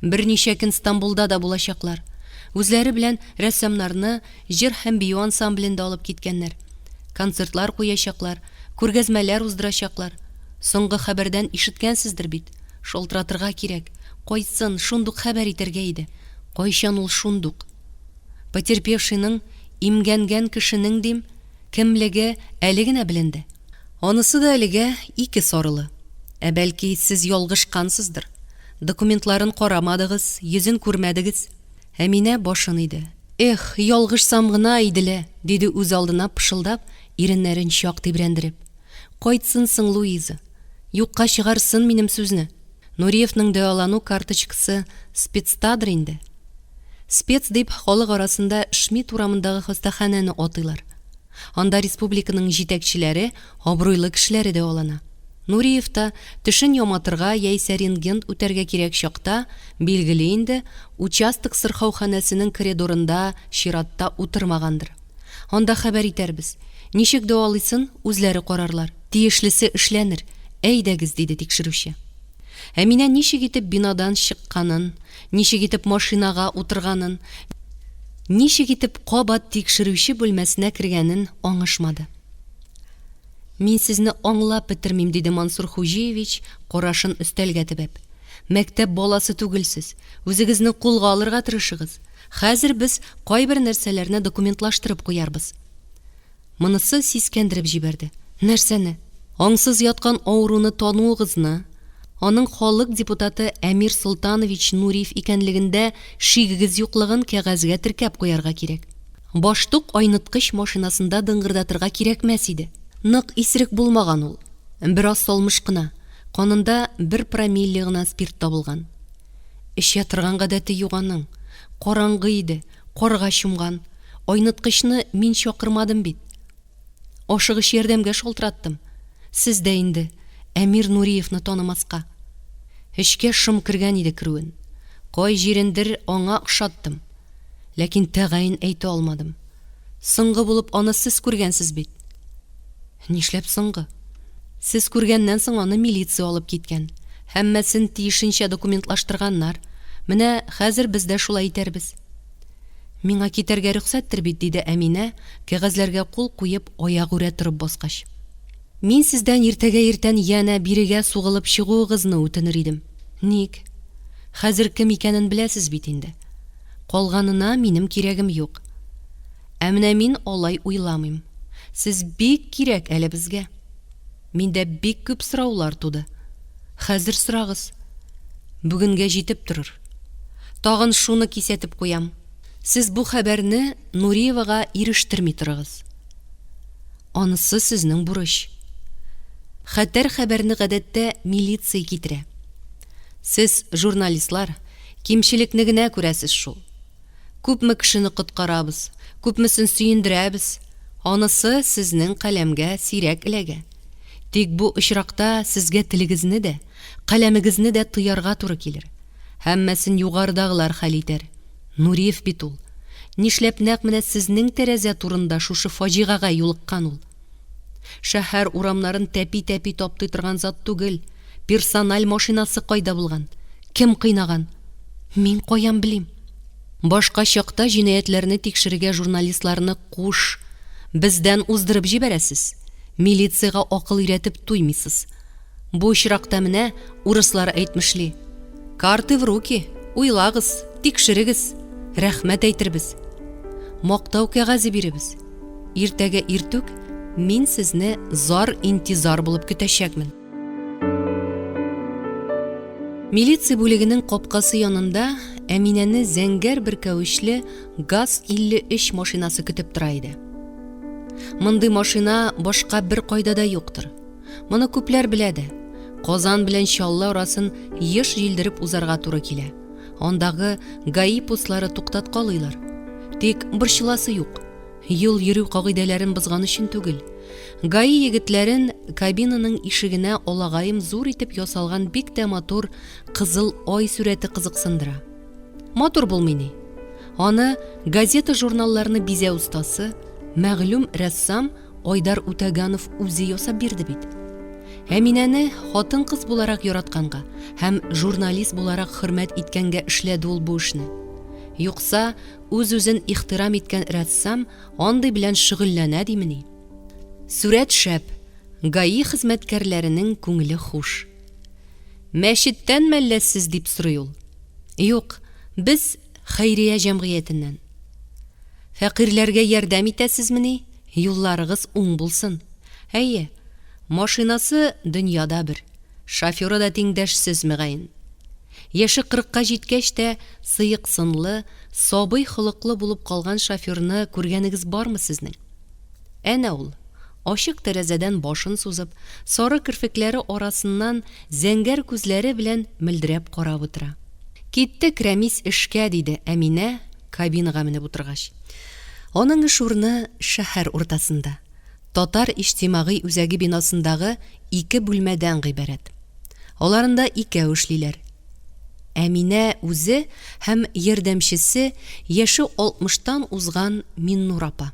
Берничә көн Стамбулда да булачаклар. Үзләре белән рәссамнарны, җыр һәм бию ансамблен дә алып киткәннәр. Концертлар куячаклар, күргәзмәләр уздырачаклар. Соңгы хәбәрдән ишеткәнсездер бит. Шалтыратырга кирәк. Кайтсын, шундук хәбәр итәргә иде. Кайчан ул шундук? Потерпевшийның, имгәнгән кешенең дим, кемлеге әле генә беленде. Анысы да әлегә ике сарылы. Ә бәлки, сез ялгышкансыздыр? Документларын карамадыгыз, йөзен күрмәдегез? Әминә башын иде. Эх, ялгышсам гына иде лә, диде үзалдына пышылдап, иреннәрен чак тибрәндереп. Кайтсын соң Луиза. Юкка чыгарсын минем сүзне. Нуриевның дәвалану карточкасы спецтадыр инде. Спец дип халык арасында Шмидт урамындагы хастаханәне атыйлар. Анда республиканың җитәкчеләре, абруйлы кешеләре дәвалана. Нуриев та, тешен яматырга яисә рентген үтәргә кирәк чакта, билгеле инде, участок сырхауханәсенең коридорында чиратта утырмагандыр. Анда хәбәр итәрбез. Ничек дәвалыйсын, үзләре карарлар. Тиешлесе эшләнер. Әйдәгез, диде тикшерүче. Әминә ничек итеп бинадан чыкканын, ничек итеп машинага утырганын, ничек итеп кабат тикшерүче бүлмәсенә кергәнен аңышмады. Мин сезне аңлап бетермим, диде Мансур Хуҗиевич, карашын өстәлгә төбәп. Мәктәп баласы түгелсез, үзегезне кулга алырга тырышыгыз. Хәзер без кайбер нәрсәләрне документлаштырып куярбыз. Монысы сискәндереп җибәрде. Нәрсәне? Аңсыз яткан авыруны тануыгызны, аның халык депутаты Әмир Солтанович Нуриев икәнлегендә шигегез юклыгын кәгазьгә теркәп куярга кирәк. Баштук айныткыч машинасында дыңгырдатырга кирәкмәс иде. Нык исерек булмаган ул. Бераз салмыш кына. Канында бер промилле гына спирт табылган. Эчә торган гадәте юк аның. Караңгы иде, карга чумган. Айныткычны мин чакырмадым бит. Ашыгыч ярдәмгә шалтыраттым. Сез дә инде Әмир Нуриевны танымаска. Эчкә шом кергән иде керүен. Кай җирендер аңа охшаттым. Ләкин тәгаен әйтә алмадым. Соңгы булып аны сез күргәнсез бит. Нишләп соңгы? Сез күргәннән соң аны милиция алып киткән. Һәммәсен тиешенчә документлаштырганнар. Менә хәзер без дә шулай итәрбез. Миңа китәргә рөхсәттер бит, диде Әминә, кәгазьләргә кул куеп, аягүрә торып баскач. Мин сездән иртәгә иртән янә бирегә сугылып чыгуыгызны үтенер идем. Ник? Хәзер кем икәнен беләсез бит инде. Калганына минем кирәгем юк. Ә менә мин алай уйламыйм. Сез бик кирәк әле безгә. Миндә бик күп сораулар туды. Хәзер сорагыз. Бүгенгә җитеп торыр. Тагын шуны кисәтеп куям. Сез бу хәбәрне Нуриевага ирештерми торыгыз. Анысы сезнең бурыч. Хәтәр хәбәрне гадәттә милиция китерә. Сез, журналистлар, кимчелекне генә күрәсез шул. Күпме кешене коткарабыз, күпмесен сөендерәбез, анысы сезнең каләмгә сирәк эләгә. Тик бу очракта сезгә телегезне дә, каләмегезне дә тыярга туры килер. Һәммәсен югарыдагылар хәл итәр. Нуриев бит ул. Нишләп нәкъ менә сезнең тәрәзә турында шушы фаҗигагә юлыккан ул? Шәһәр урамнарын тәпи-тәпи таптый торган зат түгел. Персональ машинасы кайда булган? Кем кыйнаган? Мин каян белим? Башка чакта җинаятьләрне тикшерергә журналистларны куш, бездән уздырып җибәрәсез. Милициягә акыл өйрәтеп туймыйсыз. Бу очракта менә, урыслар әйтмешли, карты в руки, уйлагыз, тикшерегез, рәхмәт әйтербез. Мактау кәгазе биребез. Иртәгә иртүк мин сезне зар-интизар булып көтәчәкмен. Милиция бүлегенең капкасы янында Әминәне зәңгәр бөркәвечле ГАЗ-53 машинасы көтеп тора иде. Мондый машина башка бер кайда да юктыр. Моны күпләр белә дә. Казан белән Чаллы арасын еш җилдереп узарга туры килә. Андагы ГАИ постлары туктаткалыйлар. Тик борчыласы юк. Юл йөрү кагыйдәләрен бозган өчен түгел. ГАИ егетләрен кабинаның ишегенә алагаем зур итеп ясалган бик тә матур кызыл ай сурәте кызыксындыра. Матур булмый ни? Аны газета-журналларны бизәү остасы, мәгълүм рәссам Айдар Үтәганов үзе ясап бирде бит. Әминәне хатын-кыз буларак яратканга һәм журналист буларак хөрмәт иткәнгә эшләде ул бу эшне. Юкса, Үз-үзен ихтирам иткән рәссам андый белән шөгыльләнә димени? Сурәт шәп, ГАИ хезмәткәрләренең күңеле хуш. Мәчеттән мәллә сез, дип сорый ул. Юк, без хәйрия җәмгыятеннән. Фәкыйрьләргә ярдәм итәсезмени? Юлларыгыз уң булсын. Әйе, машинасы дөньяда бер, шоферы да тиңдәшсез, мөгаен. Яше кырыкка җиткәч тә сыек сынлы, сабый холыклы булып калган шоферны күргәнегез бармы сезнең? Әнә ул, ачык тәрәзәдән башын сузып, сары керфекләре арасыннан зәңгәр күзләре белән мөлдерәп карап утыра. Киттек, Рәмис, эшкә, диде Әминә, кабинага менеп утыргач. Аның эш урыны шәһәр уртасында, Татар иҗтимагый үзәге бинасындагы ике бүлмәдән гыйбарәт. Аларында икәү эшлиләр. Әминә үзе һәм ярдәмчесе, яше алтмыштан узган Миннур апа.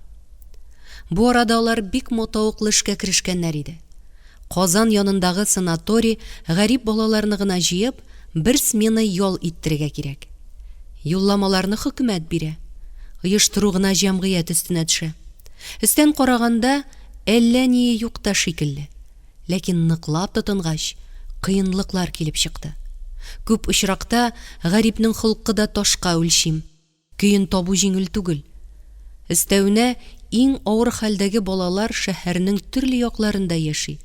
Бу арада алар бик матавыклы эшкә керешкәннәр иде. Казан янындагы санаторий гарип балаларны гына җыеп, бер смена ял иттерергә кирәк. Юлламаларны хөкүмәт бирә. Оештыру гына җәмгыять өстенә төшә. Өстән караганда, әллә ние юк та шикелле. Ләкин ныклап тотынгач, кыенлыклар килеп чыкты. Күп очракта гарипнең холкы да ташка үлчим, көен табу җиңел түгел. Өстәвенә, иң авыр хәлдәге балалар шәһәрнең төрле якларында яши.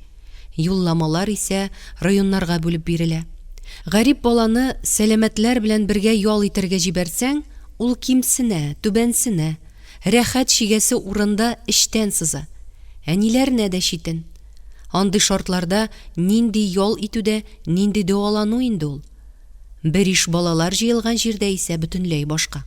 Юлламалар исә районнарга бүлеп бирелә. Гарип баланы сәламәтләр белән бергә ял итәргә җибәрсәң, ул кимсенә, түбәнсенә, рәхәт чигәсе урында эчтән сыза. Әниләренә дә читен. Андый шартларда нинди ял итү дә, нинди дәвалану инде ул? Бер иш балалар җыелган җирдә исә бөтенләй башка.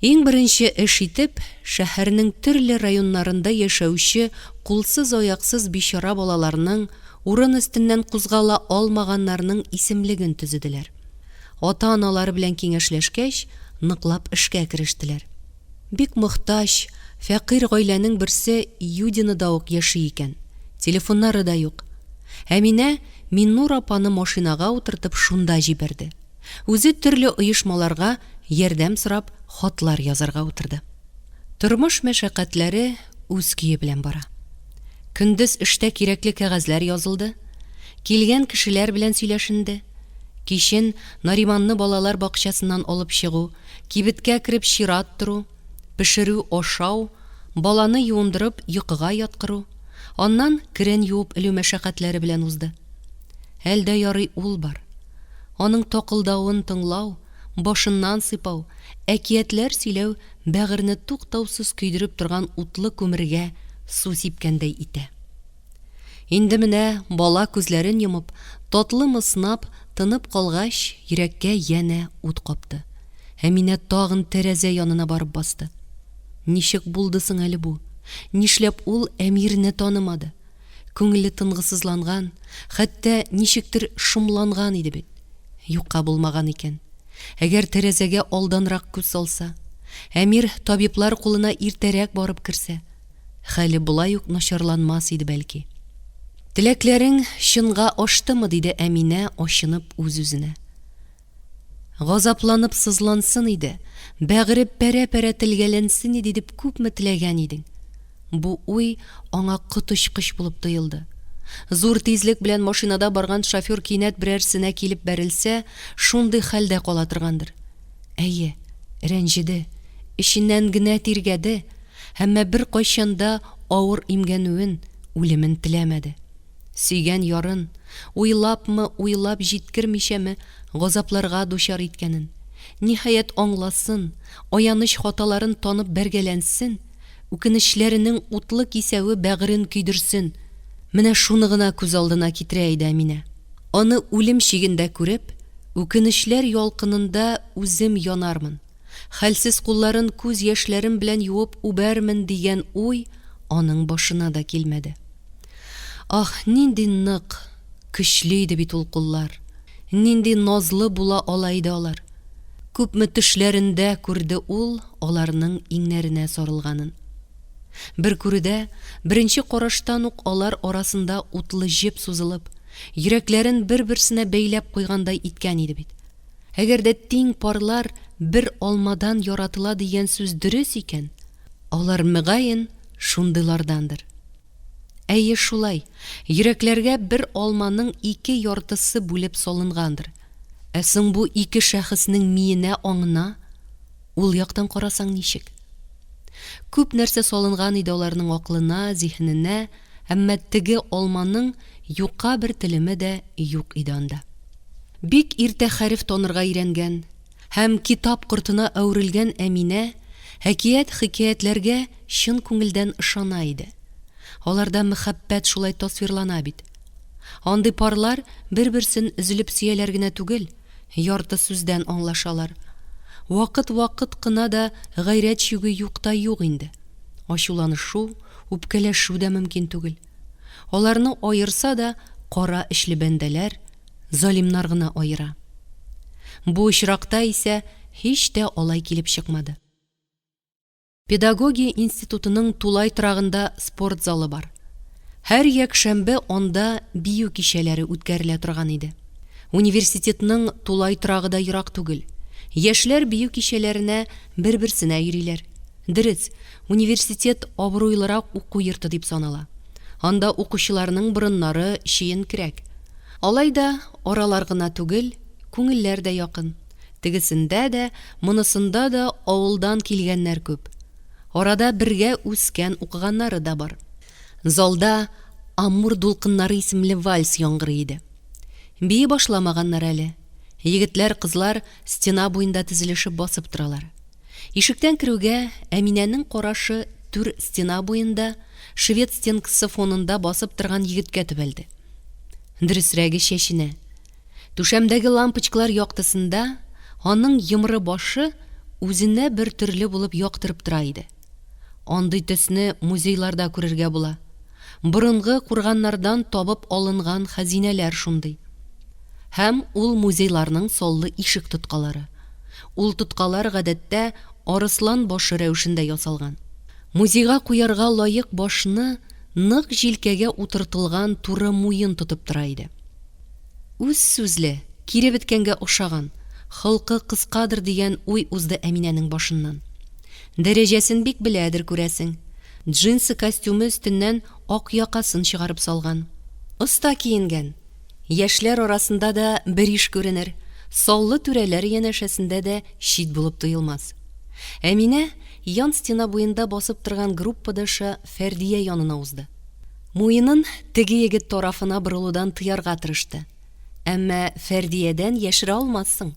Иң беренче эш итеп, шәһәрнең төрле районнарында яшәүче кулсыз-аяксыз бичара балаларның, урын өстеннән кузгала алмаганнарның исемлеген төзеделәр. Ата-аналары белән киңәшләшкәч, ныклап эшкә керештеләр. Бик мохтаҗ, фәкыйрь гаиләнең берсе Юдинода ук яши икән. Телефоннары да юк. Әминә Миннур апаны машинага утыртып шунда җибәрде. Үзе төрле оешмаларга ярдәм сорап хатлар язарга утырды. Тормыш мәшәкатьләре үз көе белән бара. Көндез эштә кирәкле кәгазьләр язылды, килгән кешеләр белән сөйләшенде. Кичен Нариманны балалар бакчасыннан алып чыгу, кибеткә кереп чират тору, пешерү, ашау, баланы юындырып йокыга яткыру, аннан керен юып элү мәшәкатьләре белән узды. Әл дә ярый ул бар. Аның такылдавын тыңлау, башыннан сыйпау, әкиятләр сөйләү бәгырьне туктаусыз көйдереп торган утлы күмергә су сипкәндәй итә. Инде менә бала күзләрен йомып, татлы мыснап, тынып калгач, йөрәккә янә ут капты. Әминә тагын тәрәзә янына барып басты. Ничек булды соң әле бу? Нишләп ул Әмирне танымады? Күңеле тынгысызланган, хәтта ничектер шомланган иде бит. Юкка булмаган икән. Әгәр тәрәзәгә алданрак күз салса, Әмир табиблар кулына иртәрәк барып керсә, хәле болай ук начарланмас иде бәлки. Теләкләрең чынга аштымы, диде Әминә ачынып үз-үзенә. Газапланып сызлансын иде, бәгыре пәрә-пәрә телгәләнсен иде дип күпме теләгән идең. Бу уй аңа коточкыч булып тоелды. Зур тизлек белән машинада барган шофер кинәт берәрсенә килеп бәрелсә, шундый хәлдә кала торгандыр. Әйе, рәнҗеде, эченнән генә тиргәде, әмма беркайчан да авыр имгәнүен, үлемен теләмәде. Сөйгән ярын, уйлапмы, уйлап җиткермичәме, газапларга дучар иткәнен, ниһаять, аңласын, аяныч хаталарын танып бәргәләнсен, үкенечләренең утлы кисәве бәгырен көйдерсен, менә шуны гына күз алдына китерә иде Әминә. Аны үлем чигендә күреп, үкенечләр ялкынында үзем янармын, хәлсез кулларын күз яшьләрем белән юып үбәрмен дигән уй аның башына да килмәде. Ах, нинди нык, көчле иде бит ул куллар! Нинди назлы була ала иде алар! Күпме төшләрендә күрде ул аларның иңнәренә сарылганын. Бер күрүдә, беренче караштан ук алар арасында утлы җеп сузылып, йөрәкләрен бер-берсенә бәйләп куйгандай иткән иде бит. Әгәр дә тиң парлар бер алмадан яратыла дигән сүз дөрес икән, алар, мөгаен, шундыйлардандыр. Әйе, шулай, йөрәкләргә бер алманың ике яртысы бүлеп салынгандыр. Ә соң бу ике шәхеснең миенә, аңына ул яктан карасаң ничек? Күп нәрсә салынган иде аларның акылына, зиһененә, әмма теге алманың юка бер телеме дә юк иде анда. Бик иртә хәреф танырга өйрәнгән һәм китап кортына әверелгән Әминә әкият-хикәятләргә чын күңелдән ышана иде. Аларда мәхәббәт шулай тасвирлана бит. Андый парлар бер-берсен өзелеп сөяләр генә түгел, ярты сүздән аңлашалар. Вакыт-вакыт кына да гайрәт чигү юк та юк инде. Ачуланышу, үпкәләшү дә мөмкин түгел. Аларны аерса да кара эчле бәндәләр, залимнар гына аера. Бу очракта исә һич тә алай килеп чыкмады. Педагогия институтының тулай торагында спорт залы бар. Һәр якшәмбе анда бию кичәләре үткәрелә торган иде. Университетның тулай торагы да ерак түгел. Яшьләр бию кичәләренә бер-берсенә йөриләр. Дөрес, университет абруйлырак уку йорты дип санала. Анда укучыларның борыннары чиенкерәк. Алай да аралар гына түгел, күңелләр дә якын. Тегесендә дә, монысында да авылдан килгәннәр күп. Арада бергә үскән укыганнары да бар. Залда Амур дулкыннары исемле вальс яңгырый иде. Бии башламаганнар әле. Егетләр-кызлар стена буенда тезелешеп басып торалар. Ишектән керүгә, Әминәнең карашы түр стена буенда, швед стенкасы фонында басып торган егеткә төбәлде. Дөресрәге, чәченә. Түшәмдәге лампочкалар яктысында аның йомры башы үзенә бер төрле булып яктырып тора иде. Андый төсне музейларда күрергә була. Борынгы курганнардан табып алынган хәзинәләр шундый. Һәм ул музейларның саллы ишек тоткалары. Ул тоткалар, гадәттә, арыслан башы рәвешендә ясалган. Музейга куярга лаек башны нык җилкәгә утыртылган туры муен тотып тора иде. Үз сүзле, кире беткәнгә охшаган, холкы кыскадыр дигән уй узды Әминәнең башыннан. Дәрәҗәсен бик беләдер, күрәсең. Джинсы костюмы өстеннән ак якасын чыгарып салган. Оста киенгән. Яшьләр арасында да бер иш күренер, саллы түрәләр янәшәсендә дә чит булып тоелмас. Әминә ян стена буенда басып торган группадашы Фәрдия янына узды. Муенын теге егет тарафына борылудан тыярга тырышты. Әмма Фәрдиядән яшерә алмассың.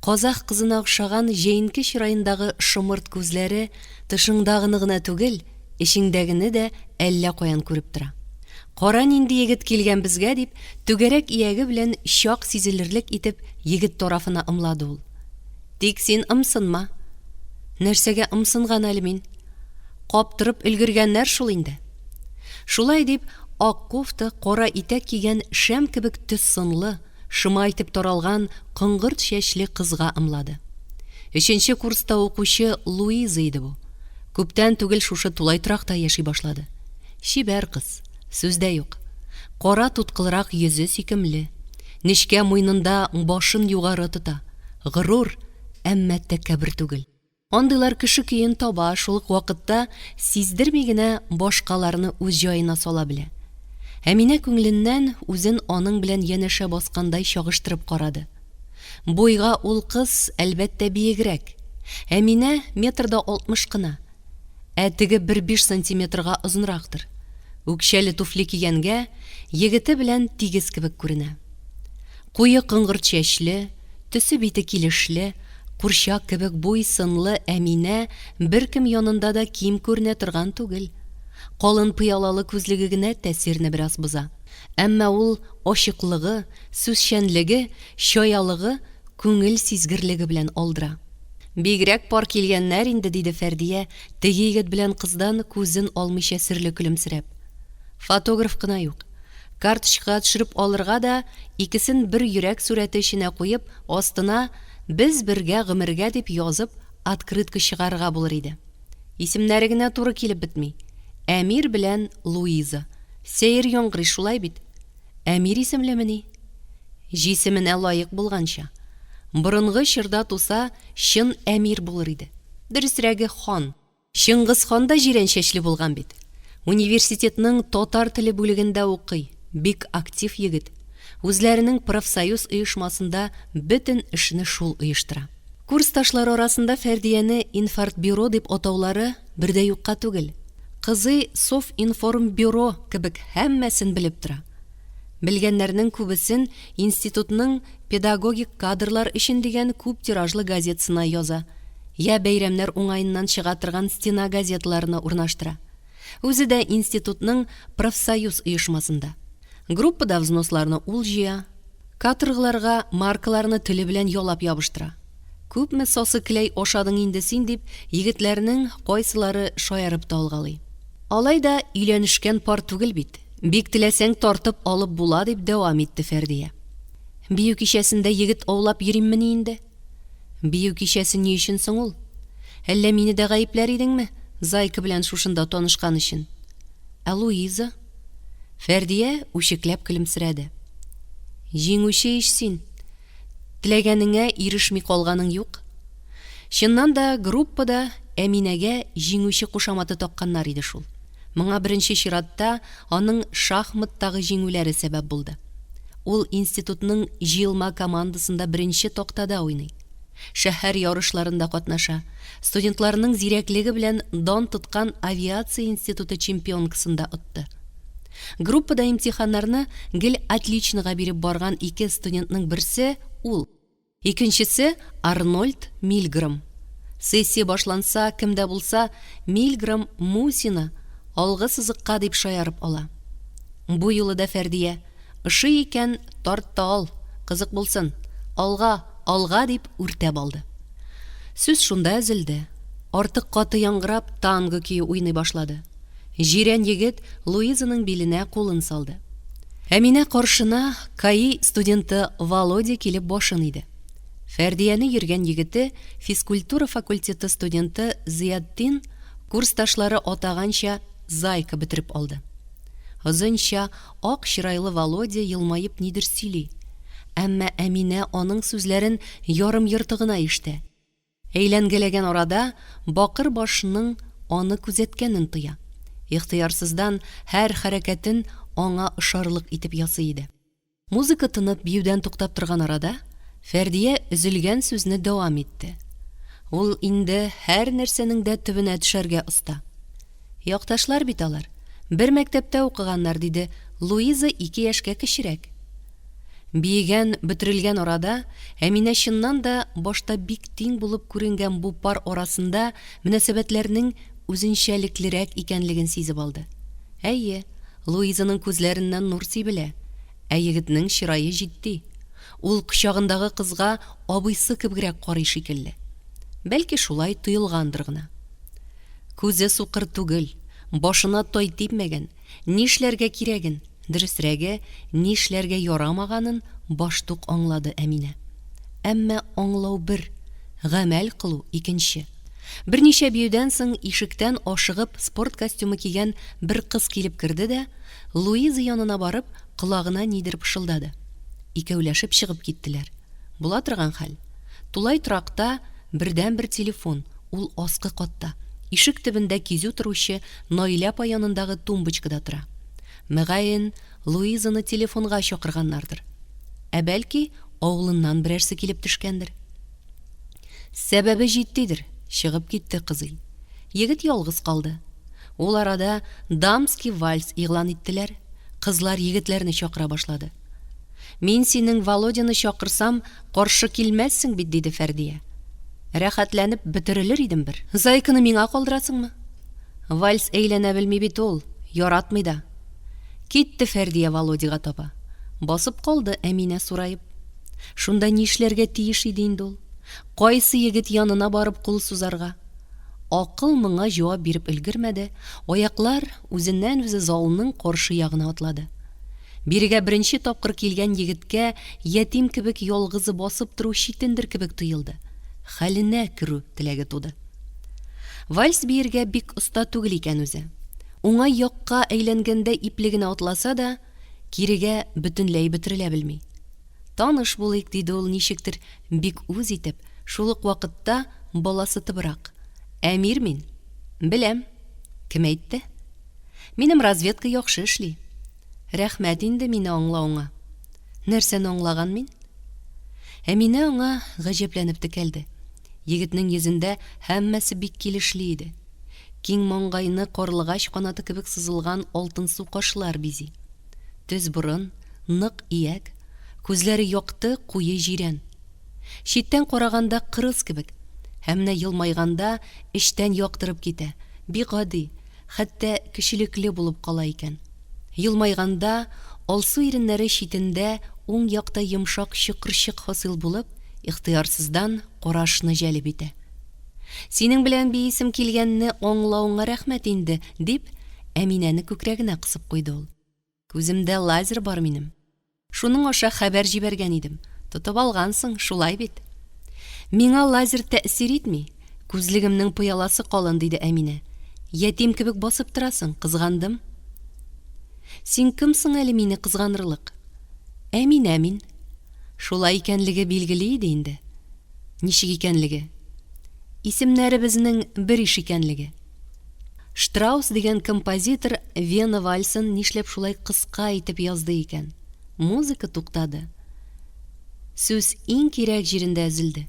Казах кызына охшаган җәенке чыраендагы шомырт күзләре тышыңдагыны гына түгел, эчеңдәгене дә әллә каян күреп тора. Кара нинди егет килгән безгә, дип, түгәрәк ияге белән чак сизелерлек итеп егет тарафына ымлады ул. Тик син ымсынма. Нәрсәгә ымсынган әле мин? Каптырып өлгергәннәр шул инде. Шулай дип, ак кофта, кара итәк кигән шәм кебек төз сынлы, шома итеп таралган коңгырт чәчле кызга ымлады. Өченче курста укучы Луиза иде бу. Күптән түгел шушы тулай торакта яши башлады. Чибәр кыз, сүз дә юк. Кара туткылрак йөзе сөйкемле. Нечкә муенында башын югары тота. Горур, әмма тәкәббер түгел. Андыйлар кеше көен таба, шул ук вакытта сиздерми генә башкаларны үз җаена сала белә. Әминә күңеленнән үзен аның белән янәшә баскандай чагыштырып карады. Буйга ул кыз, әлбәттә, биегрәк. Әминә метр да 60 кына. Ә теге бер биш сантиметрга озынрактыр. Үкчәле туфли кигәнгә, егете белән тигез кебек күренә. Куе коңгырт чәчле, төсе-бите килешле, курчак кебек буй-сынлы Әминә беркем янында да ким күренә торган түгел. Калын пыялалы күзлеге генә тәэсирне бераз боза. Әмма ул ачыклыгы, сүзчәнлеге, чаялыгы, күңел сизгерлеге белән алдыра. Бигрәк пар килгәннәр инде, диде Фәрдия, теге егет белән кыздан күзен алмыйча серле көлемсерәп. Фотограф кына юк. Карточкага төшереп алырга да, икесен бер йөрәк сурәте эченә куеп, астына Без бергә гомергә дип язып, открытка чыгарырга булыр иде. Исемнәре генә туры килеп бетми. Әмир белән Луиза. Сәер яңгырый, шулай бит? Әмир исемлемени? Җисеменә лаек булганча. Борынгы чорда туса, чын әмир булыр иде. Дөресрәге, хан. Чыңгыз хан да җирән чәчле булган бит. Университетның татар теле бүлегендә укый, бик актив егет. Үзләренең профсоюз оешмасында бөтен эшне шул оештыра. Курсташлары арасында Фәрдияне инфартбюро дип атаулары бер дә юкка түгел. Кызый Совинформбюро кебек һәммәсен белеп тора. Белгәннәрнең күбесен институтның Педагогик кадрлар өчен дигән күп тиражлы газетасына яза, я бәйрәмнәр уңаеннан чыга торган стена газеталарына урнаштыра. Үзе дә институтның профсоюз оешмасында. Группада взносларны ул җыя, каторгаларга маркаларны теле белән ялап ябыштыра. Күпме сасы келәй ашадың инде син, дип, егетләрнең кайсылары шаярып та алгалый. Алай да өйләнешкән пар түгел бит, бик теләсәң тартып алып була, дип дәвам итте Фәрдия. Бию кичәсендә егет аулап йөриммени инде? Бию кичәсе ни өчен соң ул? Әллә мине дә гаепләр идеңме, Зайка белән шушында танышкан өчен? Ә Луиза? Фәрдия үчекләп көлемсерәде. Җиңүче ич син. Теләгәнеңә ирешми калганың юк. Чыннан да, группада Әминәгә җиңүче кушаматы такканнар иде шул. Моңа беренче чиратта аның шахматтагы җиңүләре сәбәп булды. Ул институтның җыелма командасында беренче тактада уйный. Шәһәр ярышларында катнаша, студентларның зирәклеге белән дан тоткан авиация институты чемпионкасын да отты. Группада имтиханнарны гел отличнога биреп барган ике студентның берсе ул. Икенчесе, Арнольд Мильгром. Сессия башланса, кем дә булса, Мильгром Мусина, Алгы сызыкка дип шаярып ала. Бу юлы да Фәрдия, Ошый икән, тарт та ал, кызык булсын. Алга, алга, дип үртәп алды. Сүз шунда өзелде. Артык каты яңгырап, танго көе уйный башлады. Җирән егет Луизаның биленә кулын салды. Әминә каршына КАИ студенты Володя килеп башын иде. Фәрдияне йөргән егете, физкультура факультеты студенты Зыятдин, курсташлары атаганча, Зайка бөтереп алды. Озынча, ак чырайлы Володя елмаеп нидер сөйли. Әмма Әминә аның сүзләрен ярым-йорты гына ишетә. Әйләнгәләгән арада бакыр башның аны күзәткәнен тоя. Ихтыярсыздан һәр хәрәкәтен аңа ошарлык итеп ясый иде. Музыка тынып, биюдән туктап торган арада, Фәрдия өзелгән сүзне дәвам итте. Ул инде һәр нәрсәнең дә төбенә төшәргә оста. Якташлар бит алар, бер мәктәптә укыганнар, диде Луиза ике яшькә кечерәк. Биегән, бөтерелгән арада, Әминә чыннан да башта бик тиң булып күренгән бу пар арасында мөнәсәбәтләрнең үзенчәлеклерәк икәнлеген сизеп алды. Әйе, Луизаның күзләреннән нур сибелә, ә егетнең чырае җитди. Ул кочагындагы кызга абыйсы кебегрәк карый шикелле. Бәлки шулай тоелгандыр гына. Күзе сукыр түгел, башына тай типмәгән, нишләргә кирәген, дөресрәге, нишләргә ярамаганын баштук аңлады Әминә. Әмма аңлау бер, гамәл кылу икенче. Берничә биюдән соң ишектән ашыгып спорт костюмы кигән бер кыз килеп керде дә, Луиза янына барып, колагына нидер пышылдады. Икәүләшеп чыгып киттеләр. Була торган хәл. Тулай торакта бердәнбер телефон, ул аскы катта, ишек төбендә кизү торучы Наилә апа янындагы тумбочкада тора. Мөгаен, Луизаны телефонга чакырганнардыр. Ә бәлки, авылыннан берәрсе килеп төшкәндер. Сәбәбе җитдидер, чыгып китте кызый. Егет ялгыз калды. Ул арада дамский вальс игълан иттеләр, кызлар егетләрне чакыра башлады. Мин синең Володяны чакырсам, каршы килмәссең бит, диде Фәрдия. Рәхәтләнеп бөтерелер идем бер. Зайканы миңа калдырасыңмы? Вальс әйләнә белми бит ул, яратмый да. Китте Фәрдия Володяга таба. Басып калды Әминә сураеп. Шунда нишләргә тиеш иде инде ул? Кайсы егет янына барып кул сузарга? Акыл моңа җавап биреп өлгермәде, аяклар үзеннән-үзе залның каршы ягына атлады. Бирегә беренче тапкыр килгән егеткә ятим кебек ялгызы басып тору читендер кебек тоелды. Хәленә керү теләге туды. Вальс биергә бик оста түгел икән үзе. Уңай якка әйләнгәндә ипле генә атласа да, Кирегә бөтенләй бөтерелә белми. Таныш булыйк, диде ул ничектер бик үз итеп, шул ук вакытта баласытыбрак. Әмир мин. Беләм. Кем әйтте? Минем разведка яхшы эшли. Рәхмәт инде мине аңлавыңа. Нәрсәне аңлаган мин? Әминә аңа гаҗәпләнеп текәлде. Егетнең йөзендә һәммәсе бик килешле иде. Киң маңгайны карлыгач канаты кебек сызылган алтынсу кашлар бизи. Төз борын, нык ияк, күзләре якты, куе җирән. Читтән караганда кырыс кебек, ә менә елмайганда эчтән яктырып китә, бик гади, хәтта кешелекле булып кала икән. Елмайганда алсу иреннәре читендә уң якта йомшак чокырчык хасил булып, ихтыярсыздан карашны җәлеп итә. Синең белән биисем килгәнне аңлавыңа рәхмәт инде, дип, Әминәне күкрәгенә кысып куйды ул. Күземдә лазер бар минем. Шуның аша хәбәр җибәргән идем. Тотып алгансың, шулай бит? Миңа лазер тәэсир итми. Күзлегемнең пыяласы калын, диде Әминә. Ятим кебек басып торасың, кызгандым. Син кем соң әле мине кызганырлык? Әминә мин. Шулай икәнлеге билгеле иде инде. Ничек икәнлеге. Исемнәребезнең бер иш икәнлеге. Штраус дигән композитор Вена вальсын нишләп шулай кыска итеп язды икән? Музыка туктады. Сүз иң кирәк җирендә өзелде.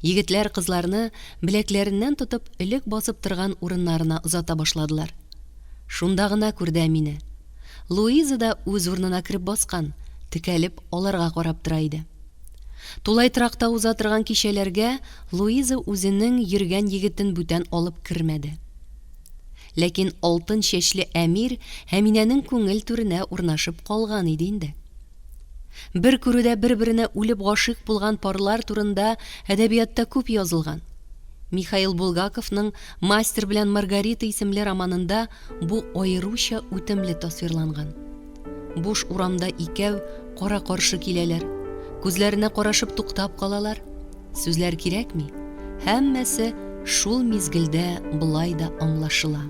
Егетләр кызларны, беләкләреннән тотып, элек басып торган урыннарына озата башладылар. Шунда гына күрде Әминә. Луиза да үз урынына кереп баскан, текәлеп аларга карап тора иде. Тулай торакта уза торган кичәләргә Луиза үзенең йөргән егетен бүтән алып кермәде. Ләкин алтын чәчле Әмир Әминәнең күңел түренә урнашып калган иде инде. Бер күрүдә бер-беренә үлеп гашыйк булган парлар турында әдәбиятта күп язылган. Михаил Булгаковның Мастер белән Маргарита исемле романында бу аеруча үтемле тасвирланган. Буш урамда икәү кара-каршы киләләр. Күзләренә карашып туктап калалар. Сүзләр кирәкми, һәммәсе шул мизгелдә болай да аңлашыла.